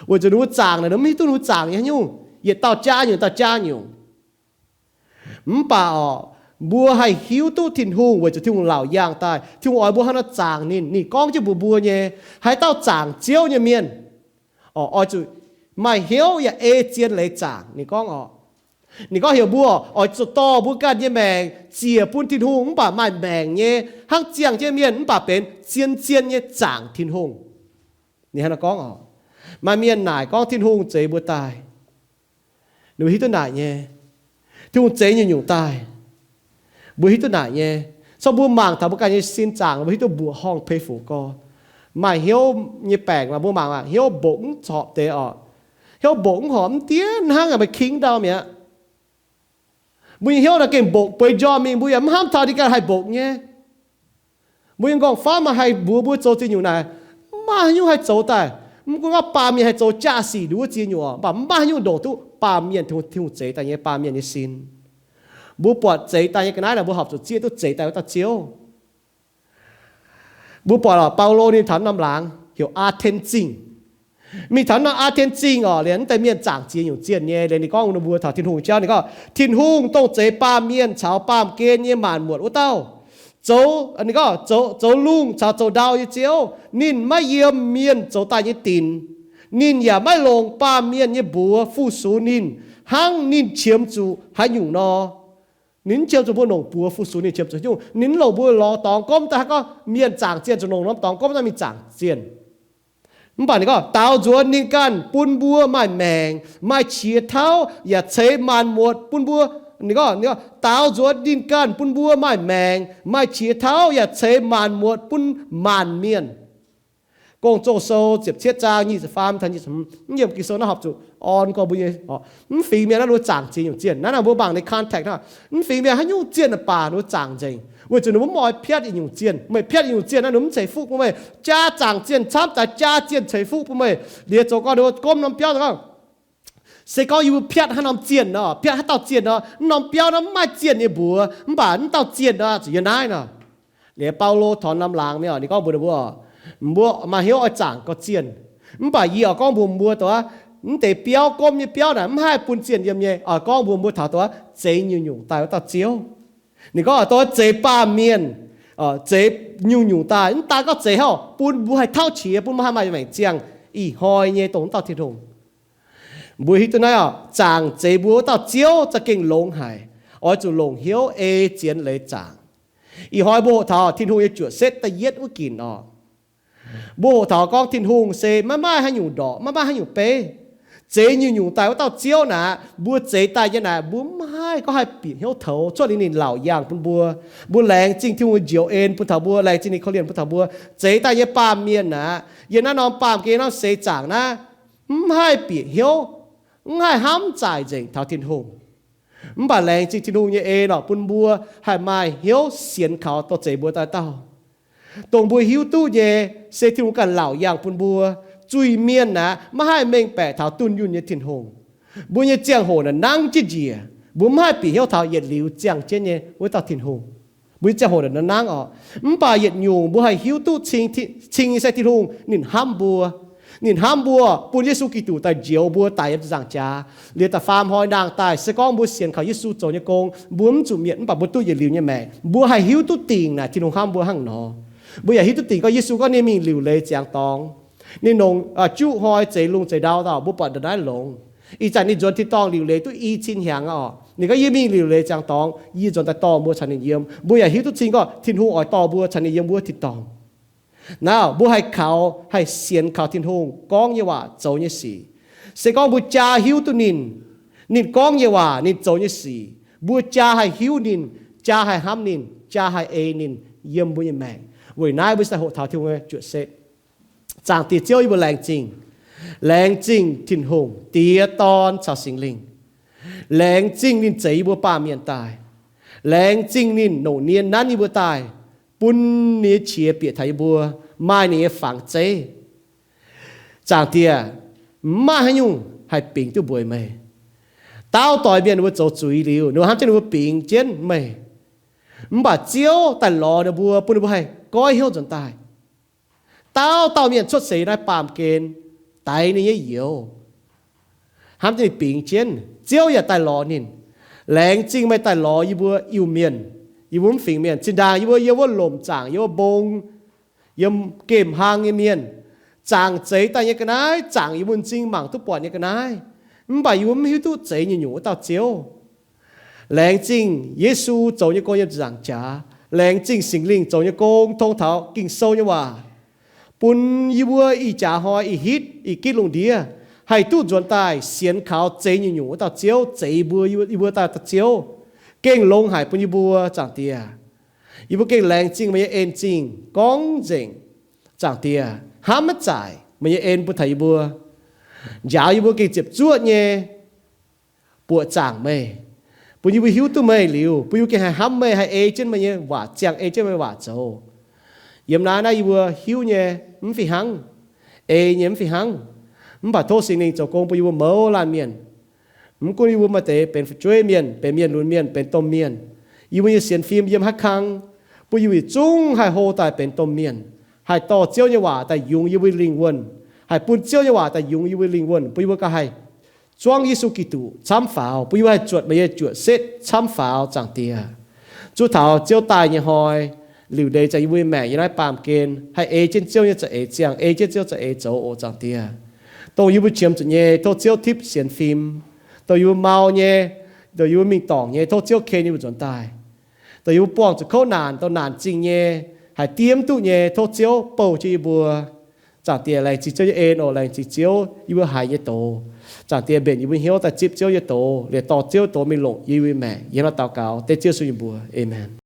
Weic zuqc ninh mbuo zaangc naaic, ninh mbuo mv hiuv duqv ninh mbuo zaangc nyei haaix nyungc, yietc dauh jaa nyungc, dauh jaa nyungc. Mv baac orqc, mbuo haih hiuv duqv Tin-Hungh weic zuqc Tin-Hungh laauc yaangh daaih. Tin-Hungh oix mbuo hnangv nor zaangc ninh. Ninh gorngv jienv mbuox mbuo nyei, haaix dauh zaangc Ziouv nyei mienh, orqc, oix zuqc maaih hnyouv yaac ei zien leiz zaangc. Ninh gorngv orqc, ninh gorngv heuc mbuo oix zuqc dorh mbuo ganh nyei maengc ziec bun Tin-Hungh, mv baac maaih maengc nyei, hnangv ziangh jienv mienh, mv baac benx zien-zien nyei zaangc Tin-Hungh. Ninh hnangv nor gorngv orqc. Maaih mienh naaic gorngv Tin-Hungh zeix mbuo daaih, ninh mbuo hiuv duqv naaic nyei. Tin-Hungh zeix nyungc-nyungc daaih, mbuo hiuv duqv naaic nyei. Corc mbuo mangc taux mbuo ganh nyei sin zaangc, mbuo hiuv duqv mbuoqc horngh pei fuqv gorx. Maaih hnyouv nyei baengc, mbuo mangc, hnyouv mbokc mv corc deix orqc. Hnyouv mbokc mv horpc, mv diev hnangv yaac maaih king ndau mi'aqv. Mbuo nyei hnyouv naaic gengh mbokc bueix njormh mingh, mbuo yaac mv hnamv taux ninh ganh haih mbokc nyei. Mbuo nyei nqorngv-famv maaih haih mbuox mbuo zoux ziex nyungc naaic, mv maaih haaix nyungc haih zoux daaih. Mv gunv gorngv baamh mienh haih zoux jaa-sic nduov ziex nyungc, mv baac mv maaih haaix nyungc ndongc duqv baamh mienh, Tin-Hungh zeix daaih nyei baamh mienh nyei sin. Mbuo buatc zeix daaih nyei ga'naaiv naaic, mbuo horpc zuqc zieqv duqv zeix daaih wuov dauh Ziouv. Mbuo buatc lorqc, Baulo ninh taux norm laangz heuc Aa^ten Zingh. Mingh taux norm Aa^ten Zingh orqc, liemh mv deix mienh zaangc ziex nyungc zienh nyei, liemh ninh gorngv ninh mbuo taux Tin-Hungh jauv, ninh gorngv, Tin-Hungh dongh zeix baamh mienh caux baamh gen nyei maanc muotc wuov dauh, zoux, ninh gorngv zoux, zoux lungh caux zoux ndau nyei Ziouv. Ninh maiv yiem mienh zoux daaih nyei dinc. Ninh yaac maiv longc baamh mienh nyei mbuox fu-sux ninh, hnangv ninh qiemx zuqc haaix nyungc nor. Ninh mv qiemx zuqc mbuo longc mbuox fu-sux ninh qiemx zuqc haaix nyungc. Ninh mv longc mbuo lorz dorngx gomv daaih gorngv mienh zaangc zienh zuqc longc norm dorngx gomv naaiv mingh zaangc zienh. Mv baac ninh gorngv, daaux nzuonx ninh ganh bun mbuo maaih maengc, maaih qiex tauv, yaac ceix maanc muotc bun mbuo. Ninh gorngv, ninh gorngv, daaux nzuonx ninh ganh bun mbuo maaih maengc, maaih qiex tauv, yaac ceix maanc muotc bun maanc mienh. Gong-Zoh Sou ziepc cietv zaang nyic ziepc faam taux nyic ziepc hmz, mv yiem Ging-Sou naaiv horpc zuqc orn gorx mbuo nyei. Mv fingx mienh naaiv ninh mbuo zaangc zienh nyungc zienh. Naaiv naaiv mbuo mangc ninh context hnangv. Mv fingx mienh haaix nyungc zienh baac ninh mbuo zaangc nzengc, weic zuqc ninh mbuo mv oix piatv yietc nyungc zienh. Meih piatv yietc nyungc zienh naaiv ninh mbuo mv ceix fuqv bun meih. Jaa zaangc zienh camv daaih jaa zienh ceix fuqv bun meih. Liuz zoux gorngv ninh mbuo gomv norm biauv gorngv, se gorngv yie mbuo piatv haaix norm zienh nor, piatv haaix dauh zienh nor, norm biauv naaiv mv maaih zienh nyei mbuox, mv baac naaiv dauh zienh nor zuqc yiem naaiv nor. Liuz Baulo taux norm laangz mienh, ninh gorngv mbuox ninh mbuo, mbuo maaih hnyouv oix zaangc gorx zienh. Mv baac yie oix gorngv mbuox mbuo dongh mv deix biauv, gomv nyei biauv naaic mv haih bun zienh yiem nyei. Oix gorngv mbuox mbuo taux dongh zeix nyungc-nyungc daaih wuov dauh Ziouv. Ninh gorngv dongh zeix baamh mienh, zeix nyungc-nyungc daaih, mv daan gorngv zeix hov bun mbuo haih tauv qiex, bun mbuo haih maaih maengc ziangh. Ih hnoi nyei dongh wuov dauh Tin-Hungh, mbuo hiuv duqv naaiv oc, zaangc zeix mbuo wuov dauh Ziouv za'gengh longx haic. Oix zuqc longc hnyouv ei zienx leiz zaangc. Ih hnoi mbuo hoqc taux Tin-Hungh nyei juoqc setv da'yietv wuov ginc oc. Mbuo hoqc taux gorngv Tin-Hungh se maiv maaih haaix nyungc ndorqc, maiv maaih haaix nyungc beiv. Zeix nyungc-nyungc daaih wuov dauh Ziouv naaic, mbuo zeix daaih nyei naaic, mbuo mv haih gorngv haih bieqc hnyouv toux cuotv liuz ninh laauc yaangh bun mbuo. Mbuo laengz zingh Tin-Hungh njoux en bun taux mbuo, laengz zingh ninh korv-lienh bun taux mbuo. Zeix daaih nyei baamh mienh naaic, yiem naaiv norm baamh gen norm seix zaangc naaiv, mv haih bieqc hnyouv, mv haih hnamv zaaic nzengc taux Tin-Hungh. Mv baac laengz zingh Tin-Hungh nyei en oc, bun mbuo haih maaih hnyouv sienx kaux dorh zeix mbuo daaih dauh. Dongh mbuo hiuv duqv nyei, se Tin-Hungh ganh laauc yaangh bun mbuo. Zuiz-mienh naaic maiv haih mengh baeqc taux dunh yunh nyei Tin-Hungh. Mbuo nyei ziangh hoc naaic nangv jienv njiec, mbuo mv haih bieqc hnyouv taux yietc liuz ziangh jienv nyei wuov dauh Tin-Hungh. Mbuo nyei ziangh hoc naaic nangv oc. Mv baac yietc nyungc mbuo haih hiuv duqv cing, cing nyei se Tin-Hungh ninh hnamv mbuo. Ninh hnamv mbuo, bun Yesu Giduc daaih njoux mbuo daic yiem ziepc nzaangc jaax, liuz da'faam hnoi nangh daaih. Se gorngv mbuo sienx kaux Yesu zoux nyei gong, mbuo mv zuqc mietc, mv baac mbuo duqv yietc liuz nyei maengc. Mbuo haih hiuv duqv dingc naaic Tin-Hungh hnamv mbuo hnangv nor. Mbuo yaac hiuv duqv dingc gorngv Yesu gorngv ninh mingh liuc leiz ziangx dorngx. Ninh longc, aa, juqv hnoi zeix lungh zeix ndau dauh, mbuo buatc ndongc naaiv longx. Ih zanc ninh nzuonx tin-dorngh liuc leiz duqv i cin hnyangx aqv oc. Ninh gorngv yie mingh liuc leiz ziangx dorngx, yie nzuonx daaih dorh mbuo caux ninh yiem. Mbuo yaac hiuv duqv cing gorngv Tin-Hungh oix dorh mbuo caux ninh yiem wuov tin-dorngh. Naaiv mbuo haih kaux, haih sienx kaux Tin-Hungh gorngv nyei waac, zoux nyei sic. Se gorngv mbuo jaa hiuv duqv ninh, ninh gorngv nyei waac, ninh zoux nyei sic, mbuo jaa haih hiuv ninh, jaa haih hnamv ninh, jaa haih ei ninh yiem mbuo nyei maengc. Weic naaiv mbuo se daaih hoqc taux Tin-Hungh nyei juoqc setv. Zaangc Diex Ziouv, yie mbuo laengz zingh. Laengz zingh Tin-Hungh, Diex, Dorn caux Singx Lingh. Laengz zingh ninh zeix yie mbuo baamh mienh daaih. Laengz zingh ninh longc nie nanv yie mbuo daaih, bun ninh nyei qiex bieqc taux yie mbuo, maaih ninh nyei fangx zeiv. Zaangc Diex, mv maaih haaix nyungc haih bingx duqv mbuox meih. Dauh doix mienh ninh mbuo zoux zuiz liuz, ninh mbuo hnamv jienv ninh mbuo bingx jienv meih. Mv baac Ziouv daaih lorz ninh mbuo, bun ninh mbuo haih goiv hnyouv nzuonx daaih. Dauh dauh mienh cuotv seix naaiv baamh gen daix ninh nyei youz, hnamv jienv ninh bingx jienv. Ziouv yaac daaih lorz ninh. Laengz zingh meih daaih lorz yie mbuo Iu-Mienh. Yie mbuo mv fingx mienh. Zinh ndaangc yie mbuo yiem wuov lomc zaangc, yiem wuov mbong, yiem gemh hlang nyei mienh, zaangc zeix daaih nyei ga'naaiv, zaangc yie mbuo m'zing mangc duqv buatc nyei ga'naaiv, mv baac yie mbuo mv hiuv duqv zeix nyungc-nyungc wuov dauh Ziouv. Laengz zingh Yesu zoux nyei gong yiem nzaangc jaax. Laengz zingh Singx Lingh zoux nyei gong tong taux Ging-Sou nyei waac, bun yie mbuo ih jaax hnoi ih hitv ih gitv lungh ndiev haih duqv nzuonx daaih sienx kaux zeix nyungc-nyungc wuov dauh Ziouv zeix mbuo, yie mbuo daaih dauh Ziouv, gengh longx haic bun yie mbuo, Zaangc Diex. Yie mbuo gengh laengz zingh meih nyei en zingh gorngv nzengc, Zaangc Diex. Hnamv maiv zaaic meih nyei en bun taux yie mbuo, njaaux yie mbuo gengh ziepc zuoqv nyei buoqc zaangc meih, bun yie mbuo hiuv duqv meih liuz, bun yie mbuo gengh haih hnamv meih, haih ei jienv meih nyei waac, ziangh ei jienv meih nyei waac zoux. Yiem naaiv, naaiv yie mbuo hiuv nyei mv fih hnangv, ei nyei mv fih hnangv. Mv baac tov Singx Lingh zoux gong bun yie mbuo mouz laanh mienh. Mv gunv yie mbuo maaih deix benx fu'jueiv mienh, benx mienh lunx mienh, benx domh mienh, yie mbuo nyei sienx fim yiem haaix kang, bun yie mbuo yietc zungv haih hlo daaih benx domh mienh, haih dorh Ziouv nyei waac daaih yungz yie mbuo lingh wuonh, haih bun Ziouv nyei waac daaih yungz yie mbuo lingh wuonh, bun yie mbuo gauh haih zuangv Yesu Giduc camv faaux, bun yie mbuo haih zuotc meih nyei juoqc setv camv faaux, Zaangc Diex. Zuov taux Ziouv daaih nyei hnoi, liuc ndeic ziangx yie mbuo nyei maengc yiem naaiv baamh gen haih ei jienv Ziouv nyei za'eix ziangh, ei jienv Ziouv za'eix zoux oc Zaangc Diex. Dongh yie mbuo qiemx zuqc nyei, tov Ziouv tipv sienx fim. Dongh yie mbuo mau nyei, dongh yie mbuo mingh dorngc nyei, tov Ziouv ken yie mbuo nzuonx daaih. Dongh yie mbuo buangh zuqc kouv naanc, dongh naanc zingh nyei, haiz diev mv duqv nyei, tov Ziouv bouh jienv yie mbuo. Zaangc Diex, laengz zingh Ziouv nyei en oc, laengz zingh Ziouv yie mbuo haiz nyei doz. Zaangc Diex, mbenc yie mbuo hnyouv daaih zipv Ziouv nyei doz, liepc dorh Ziouv doz mingh longc yie mbuo nyei maengc. Yie hnangv naaiv daux gaux dengv Ziouv Yesu nyei mbuox. Aamen.